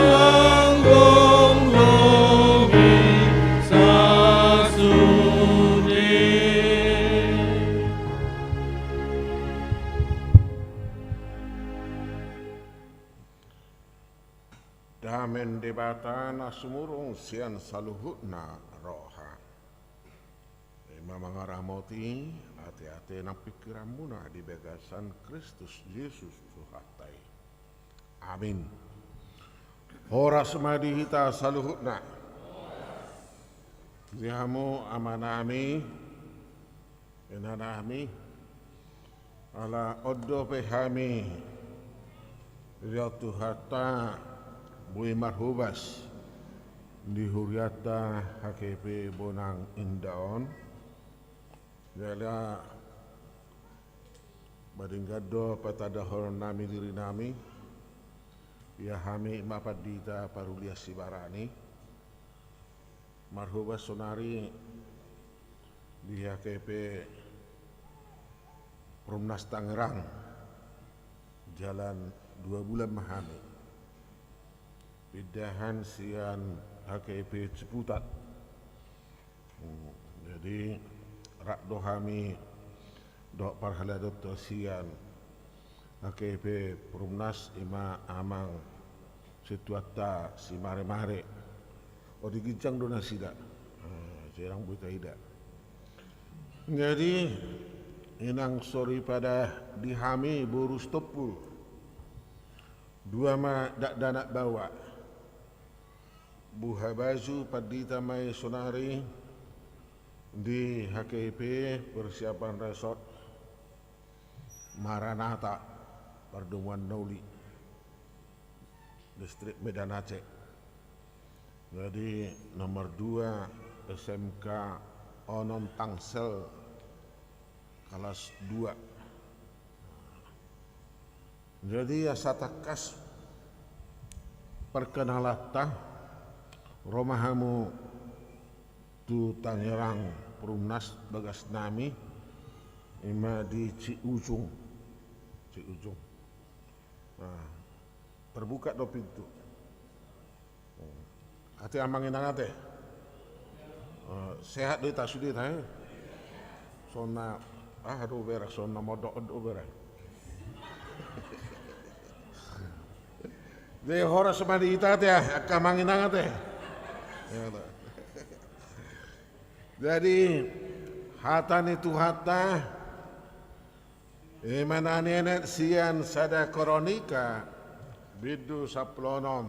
lang jongjong i sasude. Dame ni Debata na sumurung sian saluhutna roha, i ma mangaramoti ateate nang pingkiranmuna di bagasan Kristus Jesus Tuhanta i. Amin. Horas ma di hita saluhutna. Di hamu amanami, inanami, ala on dope hami didok Tuhanta boi marhobas di hurianta H K P Bonang Indah on. Jala madenggan do patandahononnami dirinami, ia hami ma pandita parulian sibarani, marhobas sonari di H K P Perumnas Tangerang, jalan dua bulan ma hami. Pindahan sian H K P Ciputat. Hmm, jadi, Rap do hami dohot parhalado sian H K I P Perumnas, ima amang situatta Simaremare. O, di ginjang do nasida. Ah, jarang boi taida. Jadi, inang soripada di hami boru Sitompul. Dua ma dakdanak baoa. Buhabaju pandita ma i sonari di H K I P, persiapan resort Maranatha, Pardomuan Na Uli, distrik Medan Aceh. Jadi nomor dua S M K Onom Tangsel, kelas dua. Jadi asa tangkas perkenalanta, ro ma hamu tu Tangerang, Perumnas bagas nami, ima di Ciujung. Ciujung. Nah, terbuka do pintu. Ate amang inang ate. Eh, sehat do hita sude hita, eh? Songon na, ah, do bere, songon na modok do bere. Jadi horas ma di hita ate, ah, angka amang inang ate. Jadi hata ni Tuhanta, ima na nienet sian sada Kronika bindu sampulu onom,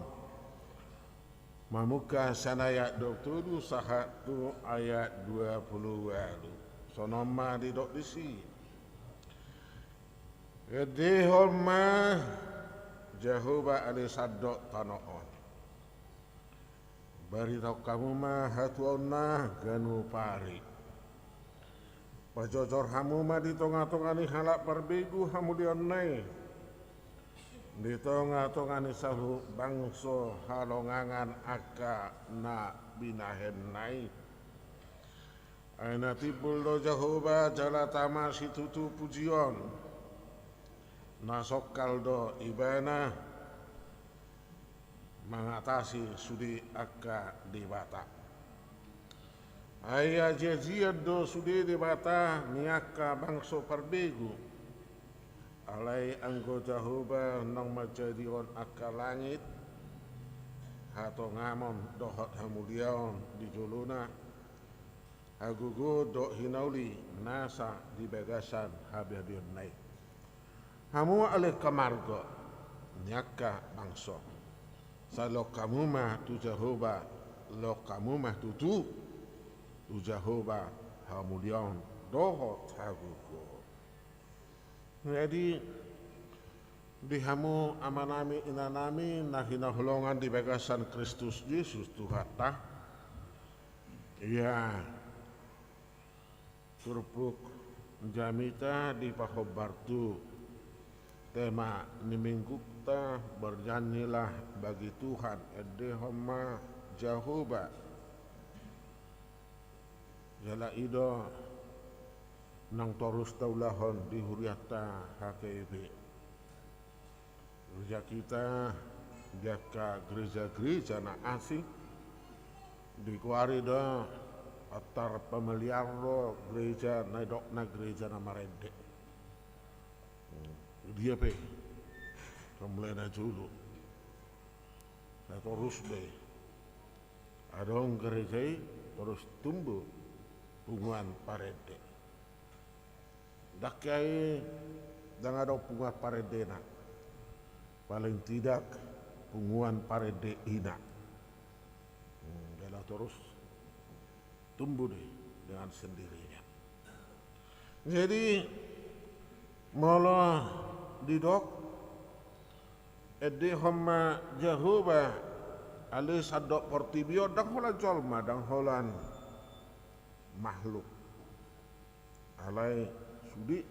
mamungka sian ayat dua pulu tolu sahat tu ayat dua pulu ualu. Songon on ma didok disi: Endehon ma Jahowa ale sandok tano on. Baritahon hamu ma hatuaonna ganup ari. Pajojor hamu ma di tongatonga ni halak parbegu hamuliaonna i, di tongatonga ni saluhut bangso halongangan angka na binahenna i. Ai na timbul do Jahowa jala tama situtu pujion, na songkal do Ibana mangatasi sude angka debata. Ai ajiajian do sude debata ni angka bangso parbegu. Alai anggo Jahowa naung manjadihon angka langit, hatongamon dohot hamuliaon di jolona, hagogoon dohot hinauli nasa di bagasan habiabionna i. Hamu ale angka marga ni angka bangso, sai loas hamu ma tu Jahowa, loas hamu ma tutu tu Jahowa hamuliaon dohot hagogoon. Jadi di hamu amanami inanami na hinaholongan di bagasan Kristus Jesus Tuhanta, ia turpuk jamita dipahombar tu tema ni Mingguta, Bernyanyilah bagi Tuhan, endehon ma Jahowa. Jala i do naung torus taulahon di hurianta H K I P. Gereja kita di angka gereja-gereja na asing, digoari do antar pameliar do gereja na nidokna gereja na marende. Dia pe sai mulai na jolo, sai torus be adong gereja i, torus tumbu punguan parende. Ndang hea i ndang adong punguan parendena, paling tidak punguan parende ina. Hmm, jala torus tumbuh deh dengan sendirinya. Jadi molo didok endehon ma Jahowa ale sandok portibi on, ndang holan jolma, ndang holan makhluk. Alai sude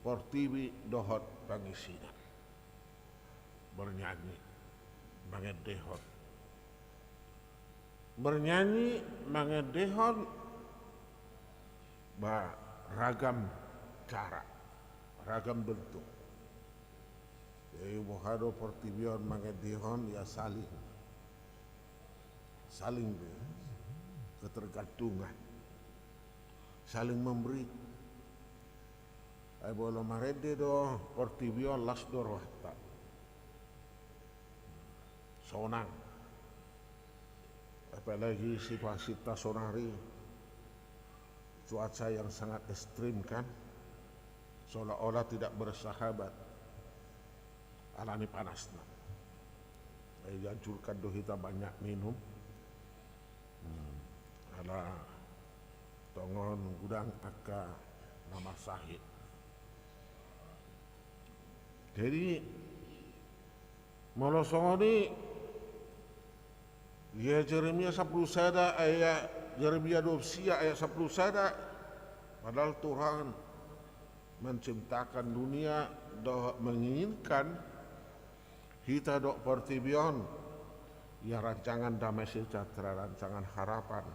portibi dohot pangisina. Bernyanyi, mangendehon. Bernyanyi, mangendehon, ba, ragam cara, ragam bentuk. Jadi boha do portibi on mangendehon, ia saling, saling be ketergantungan. Saling memberi. Ai molo marende do portibi on, las do rohanta. Sonang. Apalagi situasi ta sonari, cuaca yang sangat ekstrim kan, seolah-olah tidak bersahabat alani panasna. Ai dianjurkan do hita banyak minum. Hmm. Ala tongon godang angka na marsahit. Jadi molo songon i, ia Jeremia sampulu sada ayat, Jeremia dua puluh sia ayat sampulu sada, padahal Tuhan menciptakan dunia dohot menginginkan hita dohot portibi on ia rancangan damai sejahtera, rancangan harapan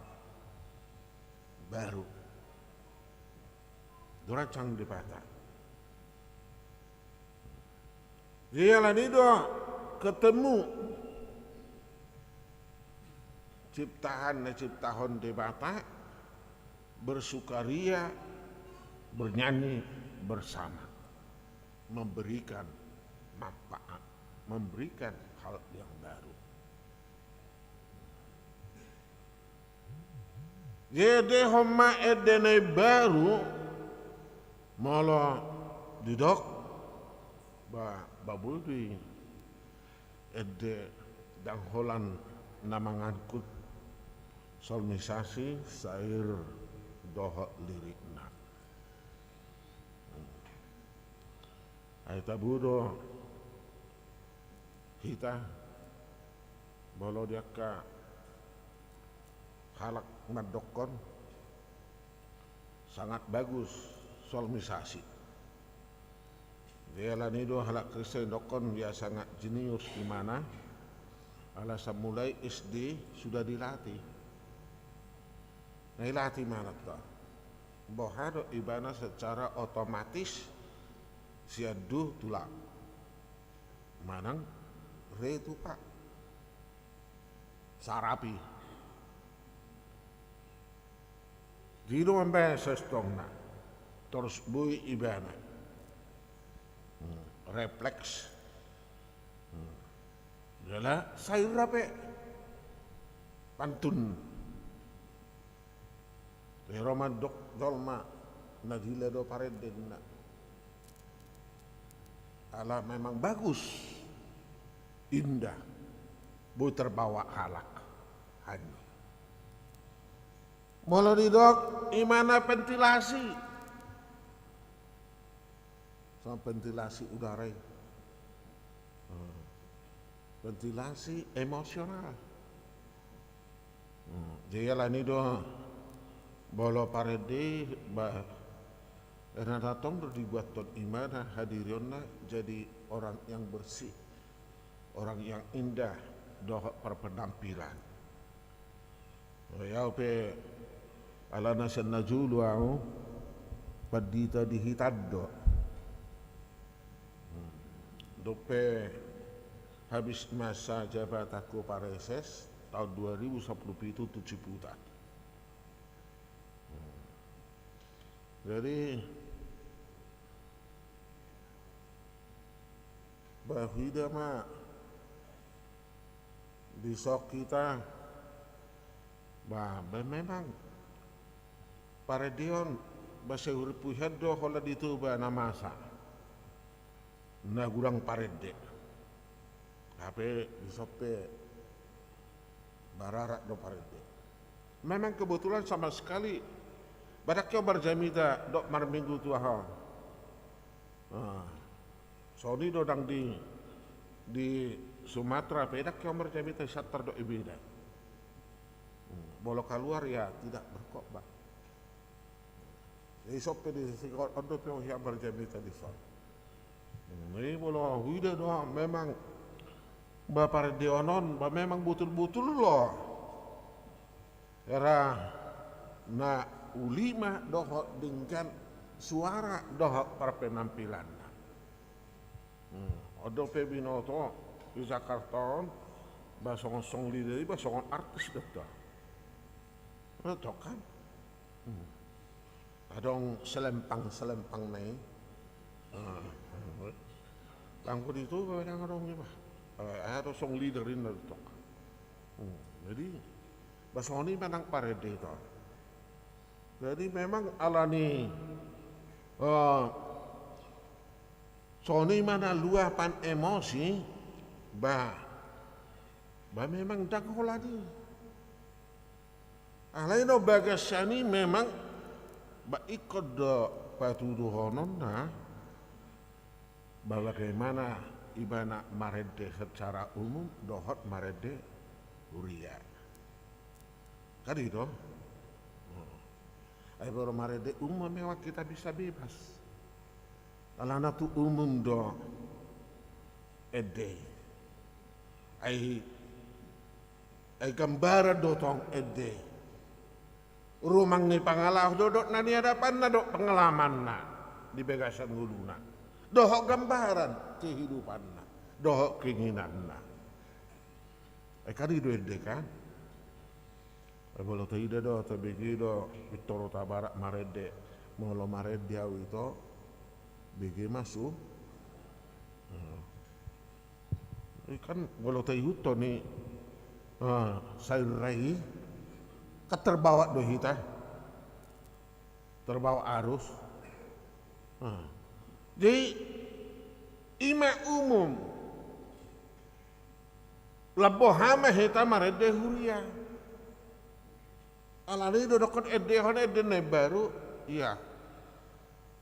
baru. Do rancangan Debata. Jadi alani do ketemu ciptaan na diciptahon Debata, bersukaria, bernyanyi bersama, memberikan manfaat, memberikan hal yang baru. Jadi ende ma ende na imbaru, molo didok, ba, ba boi do i ende ndang holan na mangangkut solmisasi, sair dohot lirikna. Ai tabo do hita, molo di angka halak mandokkon sangat bagus solmisasi. Jadi alani do halak Kristen dokkon dia sangat jenius imana, alasan mulai S D sudah dilatih. Na dilatih imana ta. Boha do ibana secara otomatis sian du tu la manang re tu pa. Sarapi. Didok ampe sestongna. Torus boi ibana. Hmm, refleks. Hmm. Jala sair pe. Pantun. Ro mandok jolma na dila do parendenna. Ala memang bagus, indah, boi terbawa halak. Hanya molo didok imana ventilasi. Sama ventilasi udara i. Hmm. Ventilasi emosional. Hmm. Jadi alani do molo parende ba, na tong do dibuathon imana hadirionna jadi orang yang bersih, orang yang indah dohot parpenampilan. Oi, au pe alana sian na jolo au pandita di hitan do. Hmm. Dope habis masa jabatanku pareses tahun dua ribu sampulu pitu tu Ciputat. Hmm. Jadi ba huida ma dison hita, ba, ba memang parende on, ba sahurip hian do holan di Toba na masa na godang parende. Hape dison pe ba rara do parende. Memang kebetulan sama sekali ba ndang hea marjamita dohot marminggu tu aha on. Nah, songon i do ndang di, di Sumatera pe ndang hea marjamita di Siantar dohot Ibeda. Hmm, molo kaluar ya tidak berkhotbah. Jadi dison pe di Siantar on dope hea marjamita dison. Hmm, jadi molo huida do memang ba parendeon on, ba memang botul-botul do. Hera na uli ma dohot denggan suara dohot parpenampilanna. Hmm, on dope binoto di Jakarta on, ba songon song leader i, ba songon artis do ta. Betul kan? Hmm. Adong selempang-selempang na i. Ah. Bangku di tu ba dang adong iba. Eh, adong song leader inna dotok. Hmm, jadi ba songon i ma nang parende i to. Jadi memang alani, eh, songon i ma na luapan emosi, ba, ba memang dang holan i. Alai do bagasan i memang ba ingkon do patuduhononna ba bagaimana ibana marende secara umum dohot marende huria. Kan i do? Ai molo marende umum memang kita bisa bebas. Alana tu umum do ende i. Ai, ai gambaran do tong ende i. Rumang ni pangalaho do dohot na niadapanna dohot pengalamanna di bagasan ngoluna. Dohot gambaran kehidupanna, dohot keinginanna. Ai kan i do ende kan? Ai molo taida do, tabege do, pintor tabarak marende. Molo marende au ito, bege ma su. Hmm. I kan molo taihuthon i, ah, sair rai, kan terbawa do hita. Terbawa arus. Ah. Jadi, i ma umum. Lam boha ma hita marende huria. Alani do dokkon endehon ende na imbaru. Iya.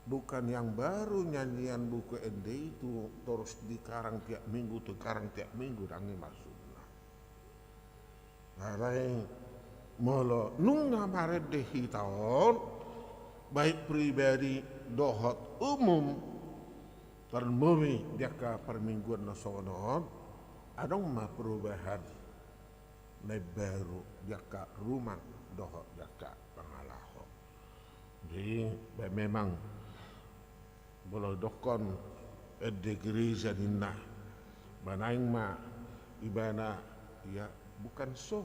Bukan yang baru nyanyian buku ende itu terus dikarang tiap minggu, dikarang tiap minggu, dang i maksudna. Alai molo nunga marende hita on, baik pribadi dohot umum, tarlumobi di angka parmingguan na songon on, adong ma perubahan na imbaru di angka rumang dohot di angka pangalaho. Jadi, ba memang molo dokkon ende gereja ninna, ba naeng ma ibana, ya, bukan so.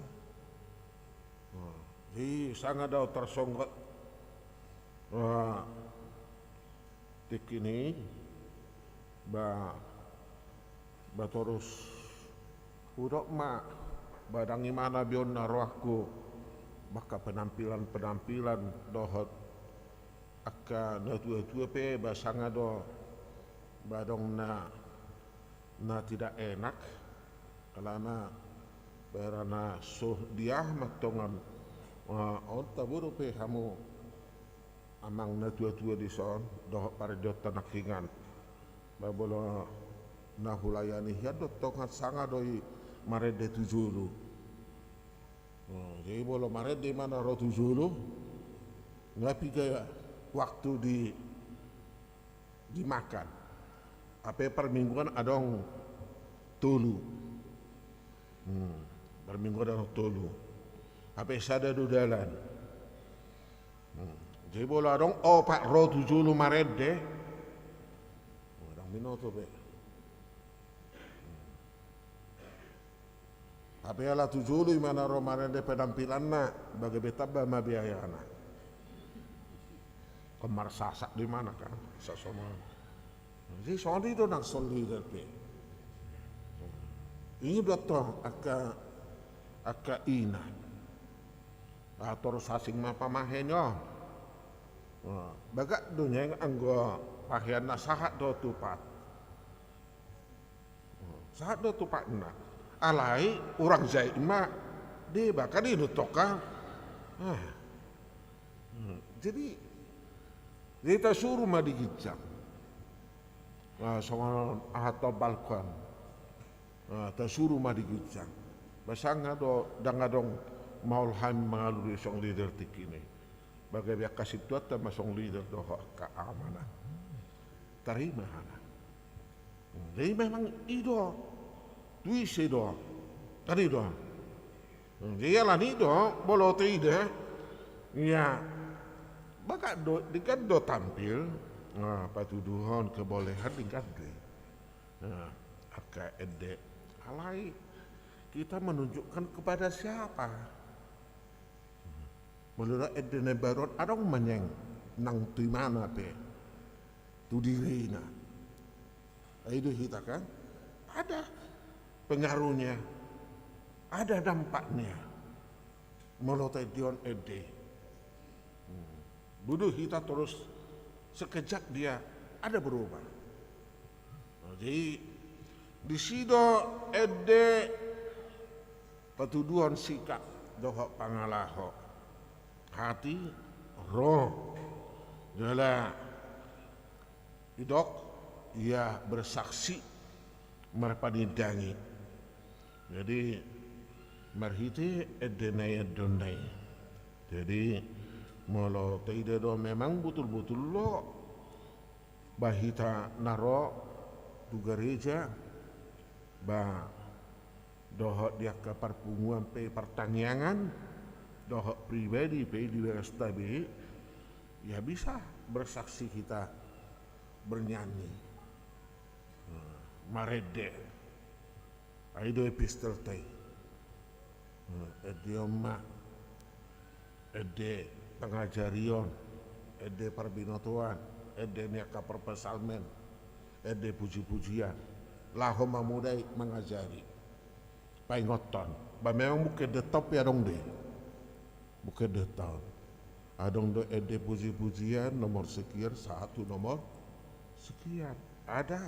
Nah, jadi sanga do tarsonggot, ah, tingki ni, ba, ba torus hudok ma, ba dang i ma na beonna rohangku, ba angka penampilan-penampilan dohot angka natuatua pe ba sanga do, ba adong na, na tidak enak, alana ba hera na so dia ma tongon, eh, on tabo dope hamu amang natuatua dison dohot parende on tanangkingan. Ba molo na hulayani hian do tongon sanga do i marende tu jolo. Hmm, jadi molo marende ma na ro tu jolo, nga piga waktu di, dimakan. Hape parmingguan adong tolu. Hmm, parmingguan adong tolu. Hape sada do dalan. Hmm, jadi molo adong opat ro tu jolo marende, adong binoto be. Hape ala tu jolo i ma na ro marende penampilanna, ba gabe tamba ma biayana. Kan marsasak do imana kan, sasoma. Jadi songon i do nang song leader pe. Ini do tong angka, angka ina. Ah, torus asing ma pamahe ni on. Bagak do nian anggo pahean na sahat do tupat. Sahat do tupatna. Alai urang jait ma deba, kan i do tong kan. Ah. Hmm. Jadi, jadi tasuru ma di ginjang. Ah, songon aha tong balkon. Ah, tasuru ma di ginjang. Ba sanga do dang adong maol hami mangalului song leader tingki ni. Ba gabe angka sintuanta ma song leader dohot angka amanat. Tarima hana. Jadi memang i do. Tu ise do. Kan i do. Jadi alani do, molo taida. Ia. Bagak do, denggan do tampil. Nah, patuduhon kebolehan denggan do i. Nah, angka ende. Alai kita menunjukkan kepada siapa? Molo ende na imbaru on adong ma nian nang tu imana pe, tu dirina. I do hita kan, ada pengaruhnya, ada dampaknya. Molo taendehon ende, hmm, boi do hita torus, sekejap dia ada berubah. Jadi disi do ende patuduhon sikap dohot pangalaho, hati, roh. Jala didok ia bersaksi, marpanindangi. Jadi marhite ende na iendehonna i. Jadi molo taida do memang botul-botul do ba hita na ro tu gareja, ba dohot di angka parpunguan pe, partangiangan, dohot pribadi pe di bagasta be, ya bisa bersaksi kita, bernyanyi, marende. I do epistelta i. Ende on ma, ende pangajarion, ende parbinotoan, ende ni angka parpsalmen, ende puji-pujian, laho mamodai mangajari. Paingothon, ba memang mungkin ende on pe adong do i. Mungkin ende on adong do ende puji-pujian nomor sekian, satu nomor sekian. Ada.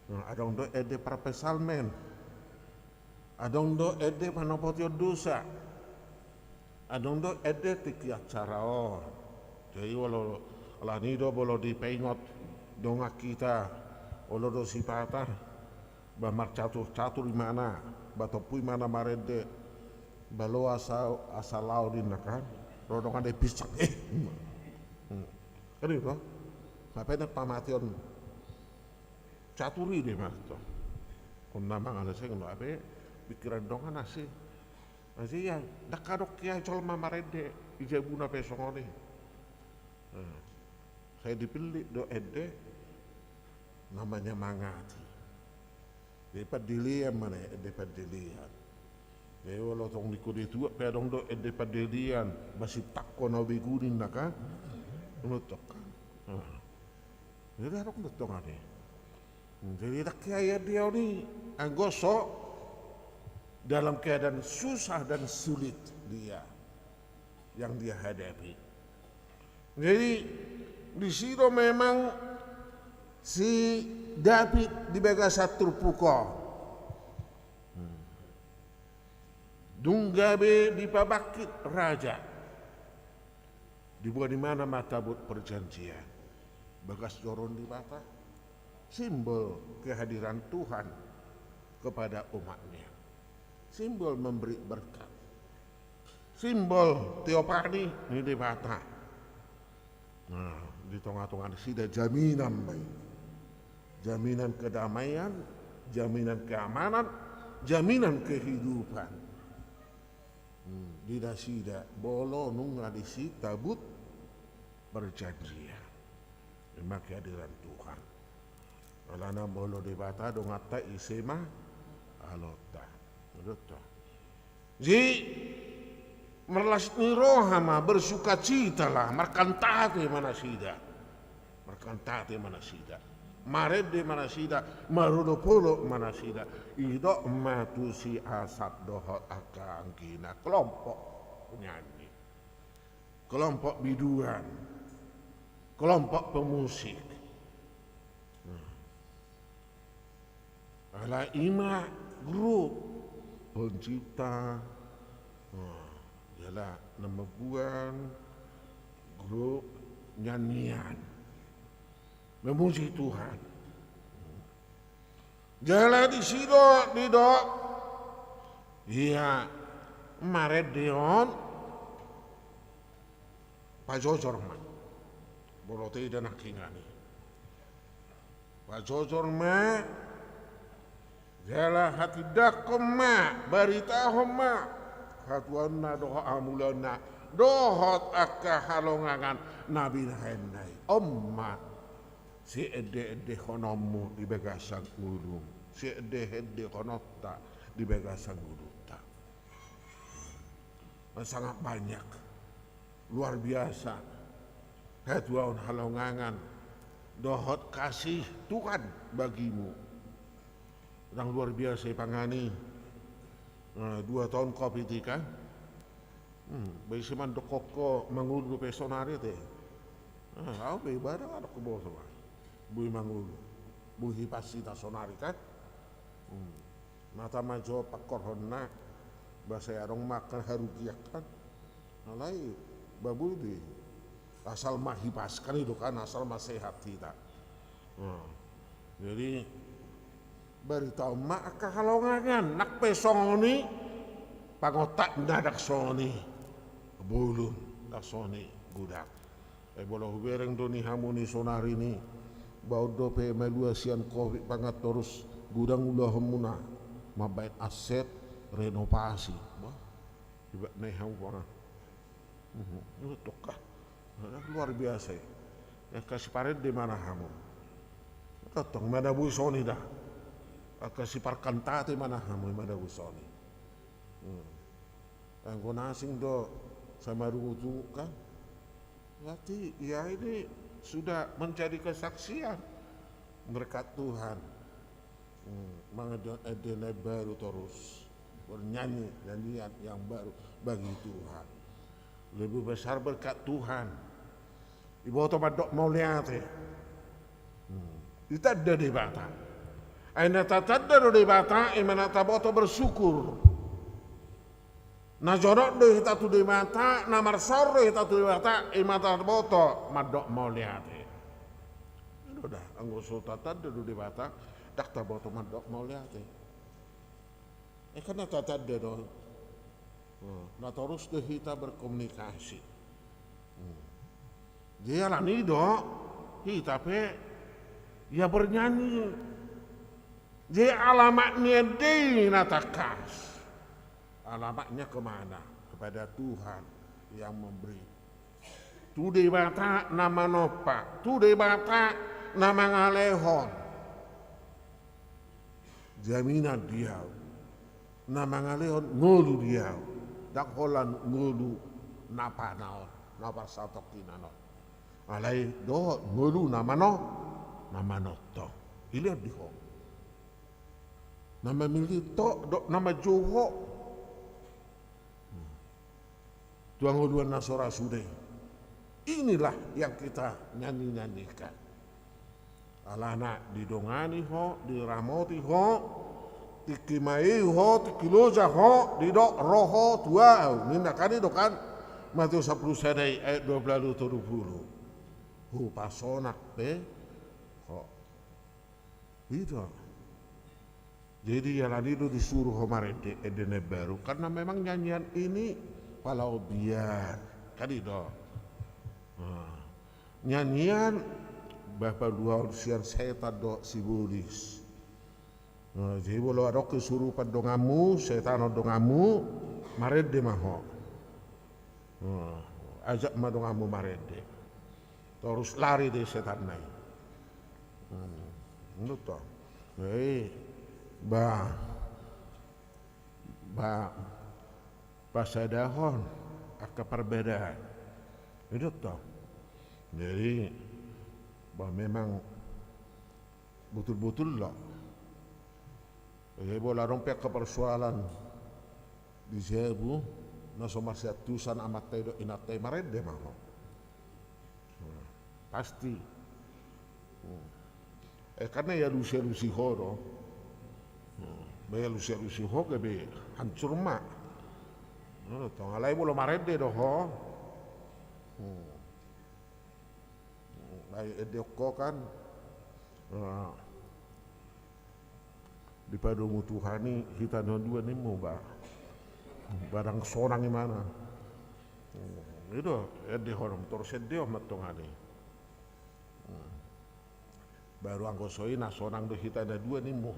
Nah, adong do ende parpsalmen. Adong do ende panopotion dosa. Adong do ende tingki acara on. Jadi molo, alani do molo dipaingot dongan hita, olo do sipata, ba marcatur-catur imana, ba tompu imana marende, ba lo asa, asa lao ninna kan. Ro dongan na pinsang, eh. Hmm. Kan i do. Hape na pamateon catur i do i ma tong. Hona mangaleseng do hape pikiran dongan asi. Asi ia, ndang adong ia jolma marende di jabuna pe songon i. Nah, sai dipillit do ende na manyemangati. Jadi pandelean ma na i, ende pandelean. Jadi molo tong ningku di tuak pe adong do ende pandelean, ba sintangko na begu ninna kan. Nuntut kan. Nah. Jadi adong do tongan i. Jadi ndang ia iendehon i anggo so dalam keadaan susah dan sulit dia yang dia hadapi. Jadi disi do memang si Daud di bagasan turpuk on. Hmm. Dung gabe dipabangkit raja, diboan imana ma tabut perjanjian, bagas joro ni Debata, simbol kehadiran Tuhan kepada umatnya, simbol memberi berkat, simbol teofani ni Debata. Nah, di tonga-tonga nasida jaminan ma i. Jaminan kedamaian, jaminan keamanan, jaminan kehidupan. Hmm, di nasida, molo nunga disi tabut perjanjian. Ima kehadiran Tuhan. Alana molo Debata donganta, ise ma alonta. Betul. Jadi marlas ni roha ma, bersukacitalah, markantate ma nasida. Markantate ma nasida. Marende ma nasida, marolopolop ma nasida. Didok ma tu si Asap dohot angka anggina, kelompok penyanyi, kelompok biduan, kelompok pemusik. Nah. Ala ima grup pencipta, nah, jala na mambuat grup nyanyian memuji Tuhan. Jala disi do didok, ia, marende on pajojor ma. Molo taida nangkiningan i, pajojor ma, jala hatindangkon ma, baritahon ma hatuaonna dohot hamulaonna, dohot angka halongangan na binahenna i. On ma siende-endehononmu di bagasan ngolum, siende-endehononta di bagasan ngolunta. Sangat banyak, luar biasa. hatuaon halongangan dohot kasih Tuhan bagimu. Ndang luar biasa i pangani. Dua taon covid i kan. Baise mandok hongko mangolu dope sonari te. Au pe ibadah adok boso ma. Boi mangolu. Boi hipas hita sonari kan. Mata ma jo pangkorhonna. Basa adong ma angka harugian kan. Alai babui di asal ma hipas kan i do kan asal ma sehat hita. Jadi baritaon ma angka halongangan nang pe songon i. Pangontak na ndang songon i. Bolon ndang songon i. Godang. Ai bola hubereng do ni hamu ni sonari ni. Baon dope malua sian covid pangan torus godang ulahonmuna. Mambaen aset renovasi. Bah. Iba na i hamu pangan. Tongka. Luar biasa i. Angka siparende ma na hamu. Tongtong manabui songon i da. Angka siparkantate ma na hamu manabui songon i. Anggo na asing do sama rungutu kan. Berarti ya ini sudah menjadi kesaksian. Berkat Tuhan. Mangan ende na baru torus. Bernyanyi nyanyian yang baru bagi Tuhan. Lebih besar berkat Tuhan. Iboto mandok mauliate. Ditanda Debata. Ai na tatanda do Debata ima na taboto bersyukur. Na jonok do hita tu Debata, na marsaor do hita tu Debata, ima taboto mandok mauliate. Ino da anggo so tatanda do Debata ndang taboto mandok mauliate. Ai kan na tatanda do. Na torus do hita berkomunikasi. Jadi alani do hita pe ya bernyanyi. Jadi alamat ni ende i na tangkas. Alamatnya kemana? Kepada Tuhan yang memberi. Tu Debata na manompa, tu Debata na mangalehon. Jaminan di au. Na mangalehon ngolu di au. Ndang holan ngolu na panaon, na parsatongkinan on. Alai dohot ngolu na mano, na manongtong. Dilehon di ho. Na mamillit ho dohot na manjou ho. Tu hangoluan na so ra sude. Inilah yang kita nyanyi-nyanyikan. Alana didongani ho, diramoti ho, tingki maei ho, tingki loja ho, didok ro ho tu au. Ninna kan i do kan. Matius sampulu sada i ayat dua pulu tolu pulu. Hupasonang pe ho. Ito. Jadi alani do disuruh ho marende ende na baru karena memang nyanyian ini palaobian kan i do. Nyanyian bapaluaon sian setan do sibolis. Jadi molo adong kesurupan donganmu, setan on donganmu, marende ma ho. Ajak ma donganmu marende. Torus lari do setan na i. Ino to. Jadi ba ba pasadahon angka parbadaan. Ino to. Jadi ba memang botul-botul do. Jadi molo adong pe angka persoalan di jabu na so marsiantusan amanta i dohot inanta i marende ma ho. Pasti. Eh kan na ialusi-alusi ho do. Ba ialusi-alusi ho gabe hancur ma. Tong alai molo marende do ho. Ai ende ho kan. Dipadomu Tuhan i hita na dua nimmu ba. Barang sonang imana. I do ende ho torus ende ho mantongan i. Baru anggo so i na sonang do hita na dua nimmu.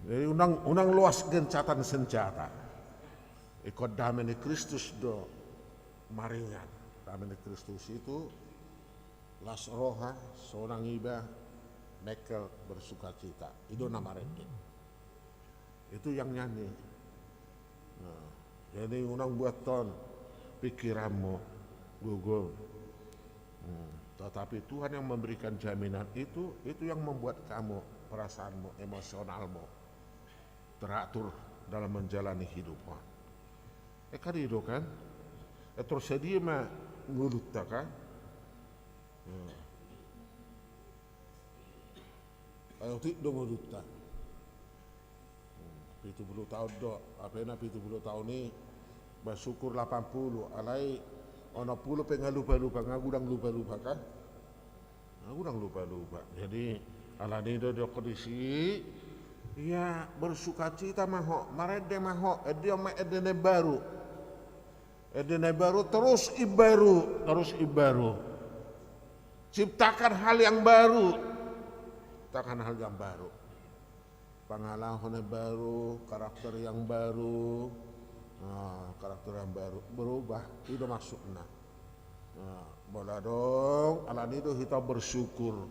Jadi unang unang loas gencatan senjata. Ingkon dame ni Kristus do maringan. Dame ni Kristus itu las roha, sonang iba, mengkel, bersukacita. I do na marende. Itu yang nyanyi. Jadi unang buathon pikiranmu, gogo, Tetapi Tuhan yang memberikan jaminan itu, itu yang membuat kamu, perasaanmu, emosionalmu teratur dalam menjalani hidup. Eh, kan i do kan? Eh, terus sadia ma ngolunta kan? Ai otik do ngolunta. Pitu pulu taon do, hape na pitu pulu taon i, bersyukur lapan pulu, alai onom pulu pe nga lupa-lupa, nga gudang lupa-lupa kan? Nga gudang lupa-lupa. Jadi, alani do di kondisi, ya bersukacita ma ho, marende ma ho, ende on ma ende na imbaru. Ende na imbaru, terus imbaru, terus imbaru. Ciptakan hal yang baru. Ciptakan hal yang baru. Pangalaho na imbaru, karakter yang baru. Nah, karakter yang baru. Berubah. I do maksudna. Nah, molo adong, alani do hita bersyukur.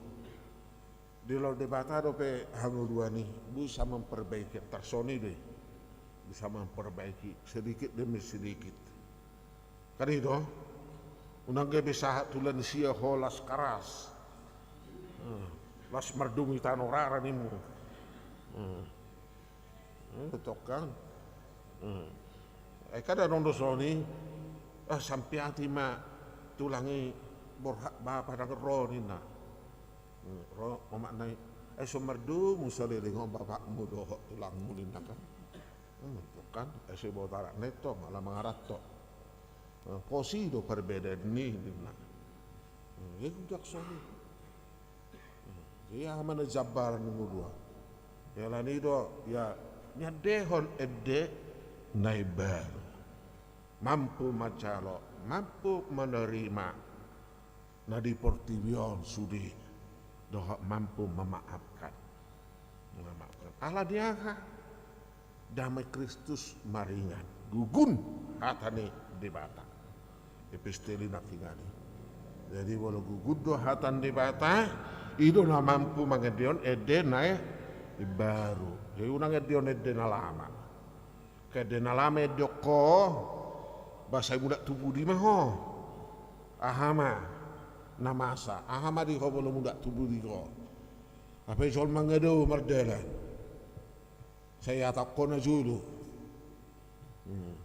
Dilehon Debata dope hangoluan i, bisa memperbaiki, tarsongon i do i. Bisa memperbaiki sedikit demi sedikit. Kan i do? Unang gabe sahat tu lansia ho las karas. Eh, las mardomu i tano rara ninmu. Eh. Eh, tong kan. Eh. Eh, kan adong do songon i, ah, sampeati ma tulang i borhat bapa ndang ro ninna. Hmm, ro omakna i, ai so mardomu saleleng on bapakmu dohot tulangmu ninna kan. Hmm, tong kan, ai so diboto anak na i tong, ala mangaranto. Eh, pos i do parbedaan ni ninna. Hmm, ia gudang songon i. Hmm, jadi aha ma na jambaran ni ngolu. Ia alani do, ia niendehon ende na imbaru. Mampu manjalo, mampu menerima na di portibi on sude, dohot mampu memaafkan. Memaafkan. Alani aha? Damai Kristus maringan. Gugun hata ni Debata. Episteli nangkiningan i. Jadi molo gugun do hata ni Debata, i do na mampu mangendehon ende na imbaru. Jadi unang endehon ende na lama. Ende na lama endehon ho, ba sai mulak tu pudi ma ho? Aha ma na masa? Aha ma di ho molo mulak tu pudi ho? Hape jolma nga dao mardalan, sai ihatahon ho na jolo. Hmm.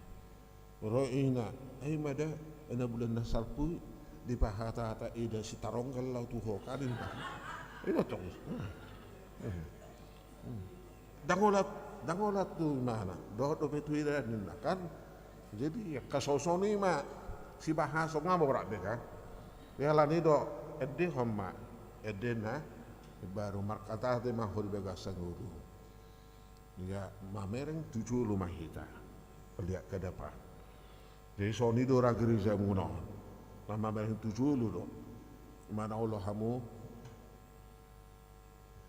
Ro ina, ai ma da, ena bulan na salpu i, dipahatahata eda Sitaronggal laho tu ho kan i. Ima tong. Hmm. Hmm. Hmm. Ndang olat, ndang olat tu imana, dohot dope tu eda ninna kan. Jadi angka songon i ma sibahason, nga borat be kan. Ia alani do, endehon ma ende na imbaru, markantate ma ho di bagasan ngolu. Ia mamereng tu jolo ma hita melihat ke depan. Jadi songon i do ra gerejamuna on, na mamereng tu jolo do. Ima na olo hamu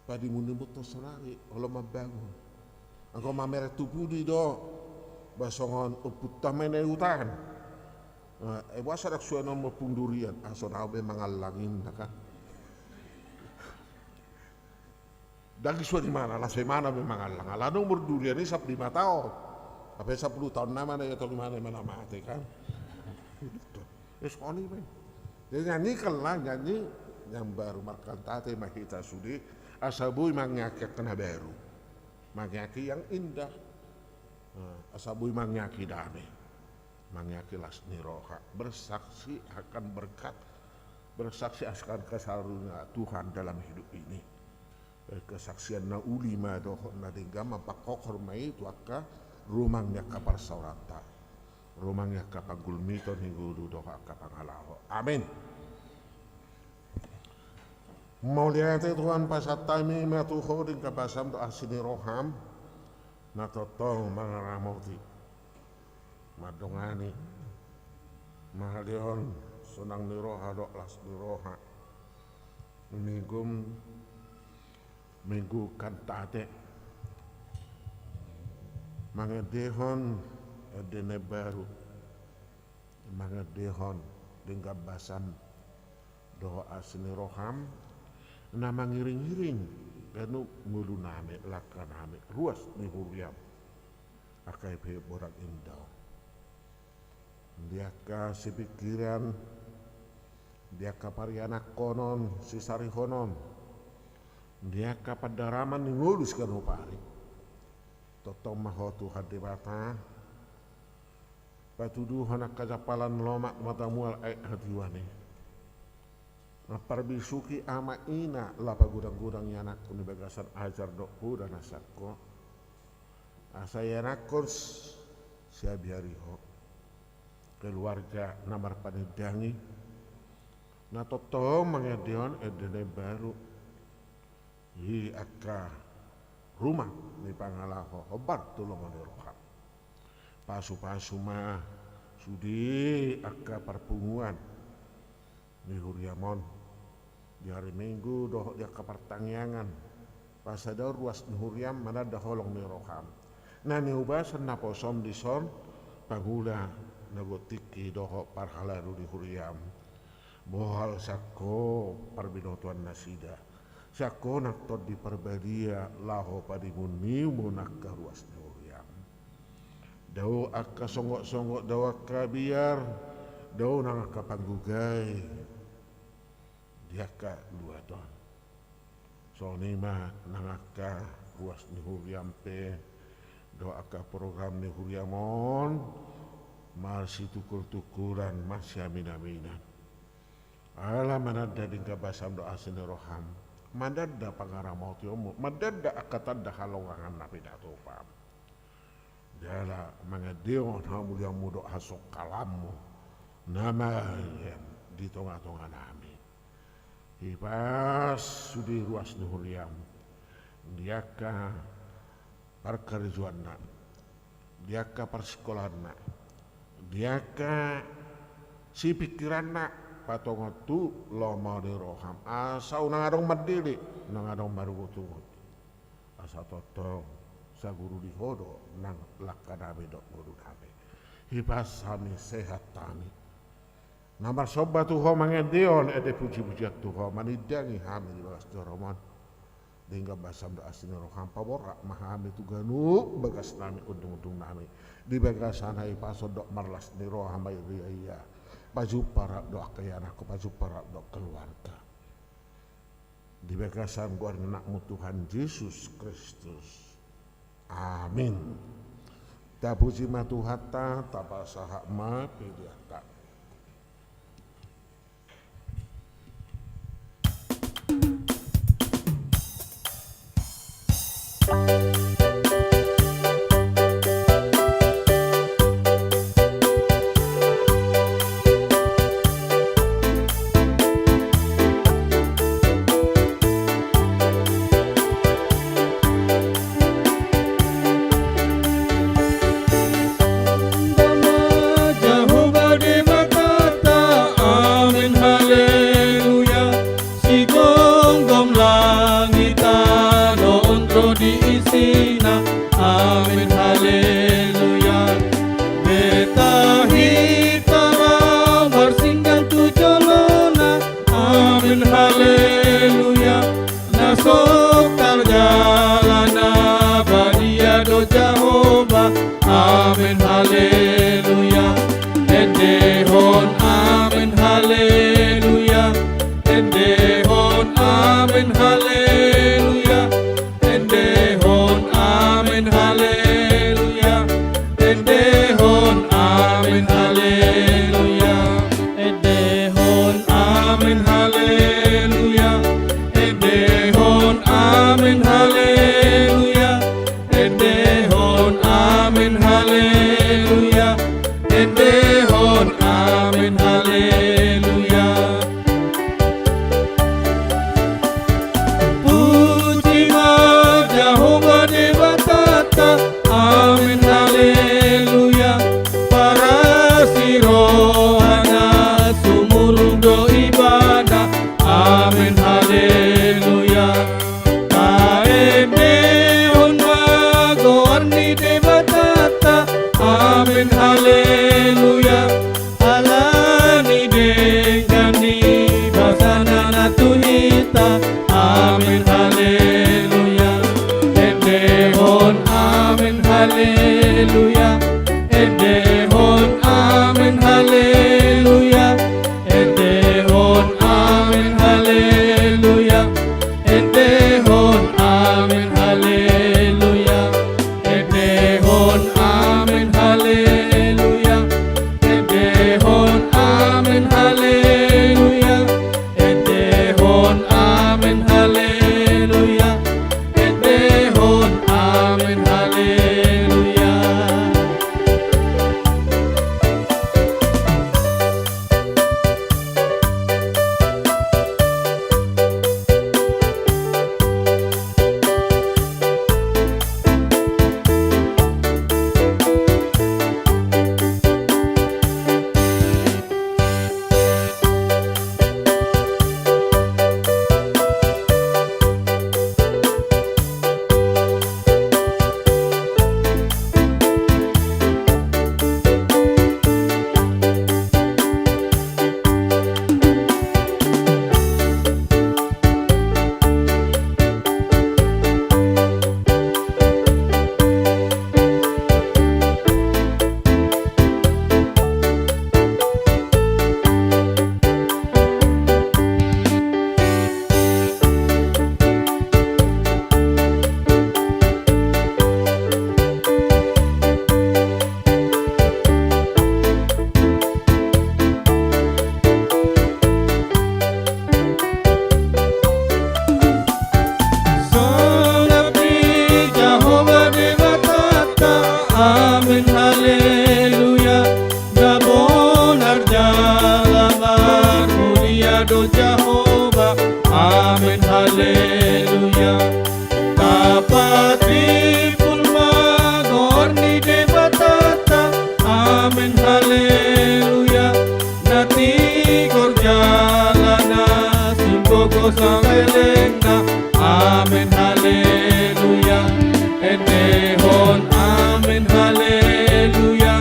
padimu ni muto sonari olo mambangun. Anggo mamereng tu pudi do, ba songon ompunta ma i na i huta. Eh, boasa ndang suan on ompung durian? Ah, songon au be mangallang ninna kan. Ndang suan imana, laos imana be mangallang. Alana umur durian i sampulu lima taon. Hape sampulu taon nama na iatong imana, imana mate kan. Eh, songon i be. Jadi nian i kan, nian i na imbaru, markantate ma hita sude asa boi mangeakhon angka na baru. Mangeakhon yang indah. Nah, asa boi mangeakhon dame. Mangeakhon las ni roha. Bersaksi akan berkat, bersaksi akan kasaruhonannya Tuhan dalam hidup ini. Eh, kesaksian na uli ma dohot na denggan, mangkophop ma i tu angka rumang ni angka parsaoranta, rumang ni angka panggulmiton ni ngolu dohot angka pangalaho. Amin. Mauliate Tuhan, pasahat hami ma tu Ho denggan basam dohot asi ni roham na tongtong mangaramoti, mandongani, mangalehon sonang ni roha dohot las ni roha. Minggu, minggu kantate, mangendehon ende na baru, mangendehon denggan basam dohot asi ni roham na mangiringiring ganup ngolunami, langkanami, ruas ni huriam. Angka i pe borhat indaon. Di angka sipingkiran, Di angka parianakhonon, sisarihonon, di angka pandaraman ni ngolu siganup ari. Tongtong ma Ho Tuhan Debata, patuduhon angka jampalan lomak mata mual aek hatiuan i. Mamparbisuhi ama ina laho pagodang-godang ianakhon di bagasan ajar dohot poda na sangkot. Asa ianakhon s-, siabiari Ho. Keluarga na marpanindangi. Na tongtong mangendehon ende na imbaru. Di angka rumah ni pangalaho hombar tu lomo ni roham. Pasu-pasu ma sude angka parpunguan ni huriam on. Di ari Minggu dohot di angka partangiangan. Pasada ruas ni huriam mananda holong ni roham. Na niubasan naposom dison pangula na gok tingki dohot parhalado ni huriam. Bohal sangko parbinotoan nasida. Sangko nang Tondi Parbadia laho padimun-nimuna angka ruas ni huriam. Dao angka songgop-songgop, dao angka biar, dao nang angka panggugai. Di angka luat on. Songon i ma nang angka ruas ni huriam pe, dohot angka program ni huriam on, marsitungkol-tungkolan, marsiamin-aminan. Ala mananda denggan basam dohot asi ni roham, mananda pangaramotionmu, mananda angka tanda halongangan na pinatupam. Jala mangendehon hamulianmu dohot hasongkalanmu na mangalean di tonga-tonga nami. Hipas sude ruas ni huriam, di angka parkarejoanna, di angka parsingkolaanna, di angka sipingkiranna, patongon tu lomo ni roham, asa unang adong mandele, unang adong marungut-ungut. Asa tongtong saguru di Ho do nang langka nami dohot ngolu nami. Hipas hami, sehat hami. Na marsomba tu Ho mangendehon ende puji-pujian tu Ho, manindangi hami di bagas joro-Mu on. Denggan basam dohot asi ni roham, paborhat ma hami tu ganup bagas nami, undung-undung nami. Di bagasan hahipason dohot marlas ni roha ma i ria ia. Pajumpang rap dohot angka ianakhon, pajumpang rap dohot keluarga. Di bagasan goar ni Anak-Mu Tuhan Jesus Kristus. Amin. Tapuji ma Tuhanta, tapasahat ma peleanta. Jahowa Debatanta, amen haleluya. Sigomgom langit tano on ro di isina, amen haleluya. Betahita ro marsinggang tu jolona, amen haleluya. Na so tarjala na badia do Jahowa, amen haleluya. Endehon amen haleluya. Endehon amen haleluya. Endehon amen haleluya. Endehon amen haleluya. Endehon amen haleluya. Endehon amen haleluya. Endehon amen haleluya. Endehon amen haleluya. Puji ma Jahowa Debatanta, amen haleluya. Parasi rohana sumurung do ibana, amen haleluya. Taendehon ma goar ni Debatanta, amen haleluya. Ala ni denggan ni basana na tu hita, amen haleluya. Endehon amen haleluya. Endehon amen haleluya. Endehon Amen, haleluya. Tapatimbul ma goar ni Debatanta. Amen, haleluya. Na tigor jala na simbogo saelengna. Amen, haleluya. Endehon amen, haleluya.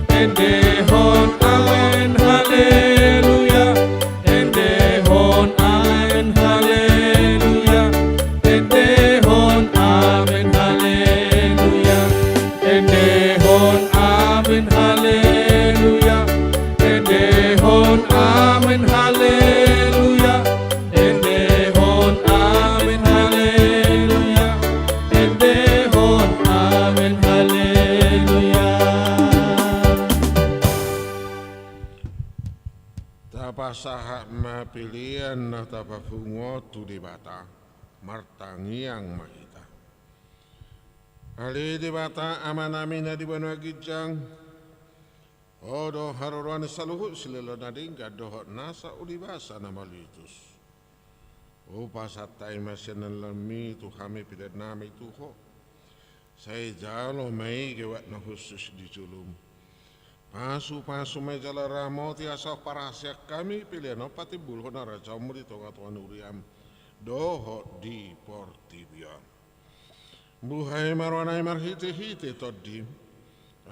Endehon amen, haleluya. Endehon amen, haleluya. Endehon amen, haleluya. Endehon amen, haleluya. Endehon amen, haleluya. Endehon amen, haleluya. Endehon amen, haleluya. Tapasahat ma pelean na tapapungu on tu Debata. Martangiang ma hita. Ale Debata Amanami na di banua ginjang, Ho do haroroan ni saluhut silehon na denggan dohot nasa ulibasa na malitus. Hupasahat hami ma sian na nilehonMi tu hami peleannami tu Ho. Sai jalo ma i gewak na hushus di joloM. Pasupasu ma i jala ramoti asa parhaseang hami pelean on patimbulhon harajaonMu di tongatonga ni huriaM dohot di portibi on. Buhai ma rohanami marhitehite TondiM,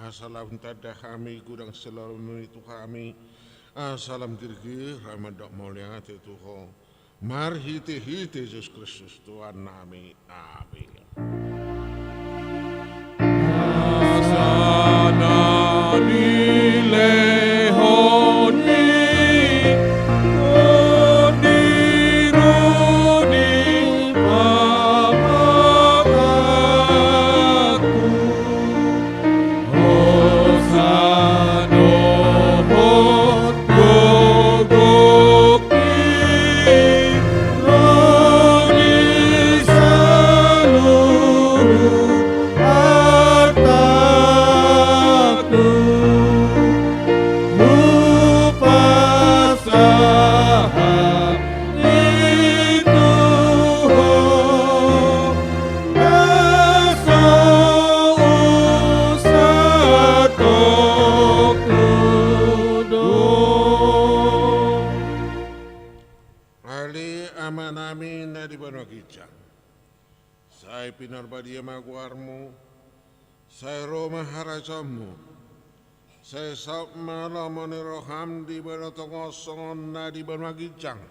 asa lam tanda hami godang silehonMi tu hami, asa lam girgir hami mandok mauliate tu Ho. Marhitehite Jesus Kristus Tuhannami. Amin. Asa na nilehon ni Tondi Rudi pamatangku. Hosa dohot gogok ni ro ni saluhut artangku. Hupasahat i tu Ho, na so husatongku do. Ale Amanami na di banua ginjang, sai pinarbadia ma goarMu, sai ro ma harajaonMu, sai saut ma lomo ni rohaM di banua tonga on songon na di banua ginjang.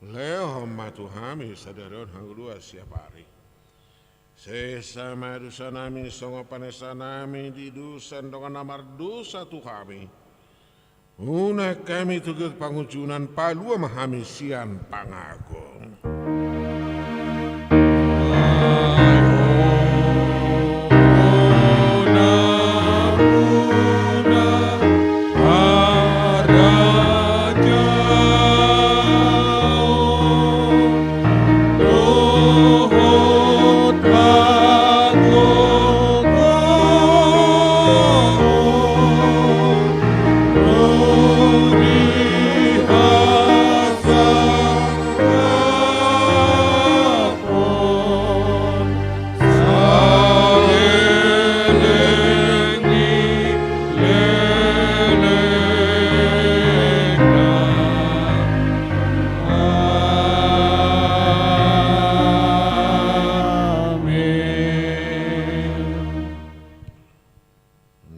Lehon ma tu hami sadari on hangoluan siapari. Sesa ma dosanami songon panesanami di dosa ni dongan na mardosa tu hami. Unang hami togihon pangunjunan, palua ma hami sian pangago. Amin.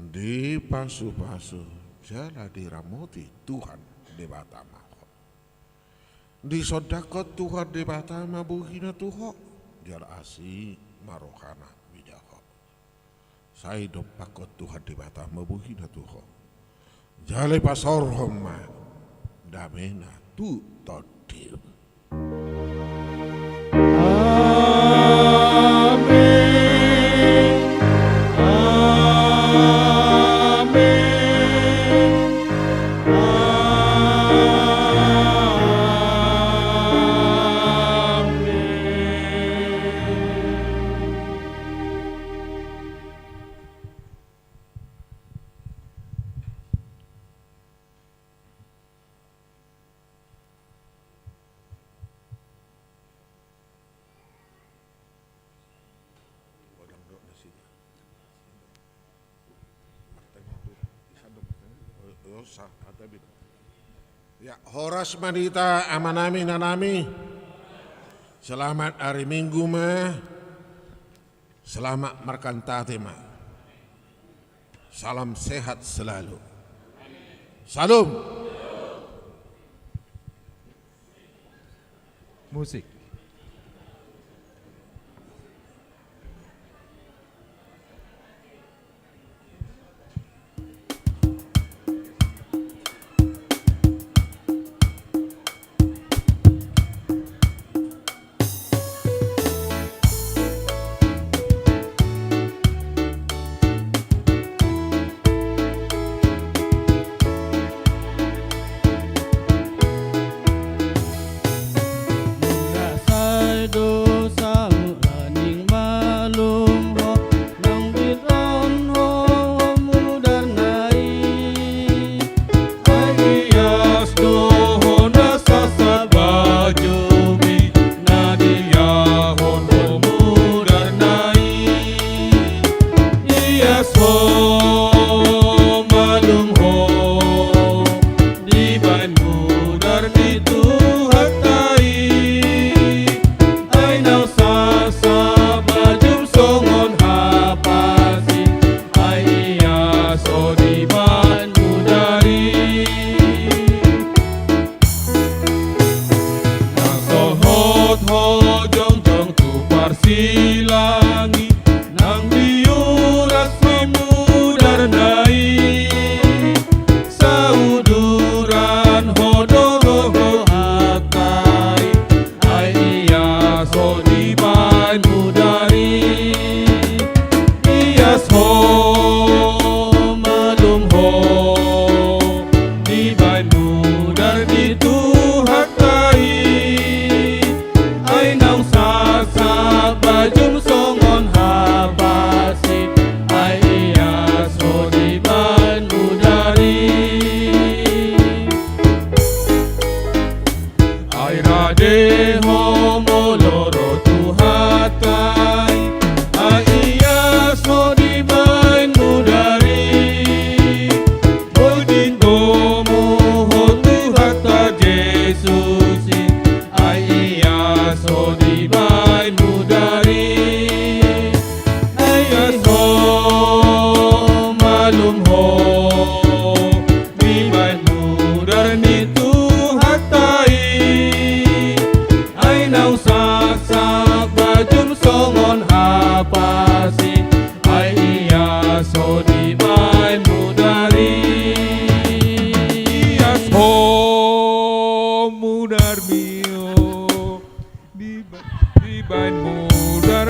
Dipasupasu jala diramoti Tuhan Debata ma ho. Disondangkon Tuhan Debata ma bohina tu ho, jala asi ma rohana mida ho. Sai dompakkon Tuhan Debata ma bohina tu ho, jala ipasaorhon ma damena tu tondim. Amin. Amin. Amin. Ya, horas ma di hita amanami, inanami. Selamat hari Minggu ma. Selamat markantate ma. Salam sehat selalu. Salam. Musik. Muna sai do saur naing malum ho, naung diias ho mudarna i. Ai ias do ho na sasaut bajum i, na diiahon ho mudarna i. Ias ho, malum ho, dibaen mudar ni Tuhanta i. Ai naung sasaut bajum songon hapas i, ai ias ho dibaen mudar i. Naung sohot ho jongjong tu parsilang i, naung diuras ho mudarna i. Sauduran ho do roha i, ai ias ho dibaen mudar i. Ias ho, malum ho, dibaen mudar ni Tuhanta i. Ai naung sasaut bajum songon hapas i, ai ias ho dibaen mudar i. Ai rade ho molo ro Tuhanta i, ai ias ho dibaen mudar i. Boi tinggomu ho Tuhanta Jesus i, ai ias ho dibaen mudar i. Ai ias ho, malum ho, dibaen mudar ni Tuhanta i. Ai naung sasaut bajum songon hapas i, ai ias ho dibaen mudar i. Ias ho, mudarmi ho, diba-, dibaen mudar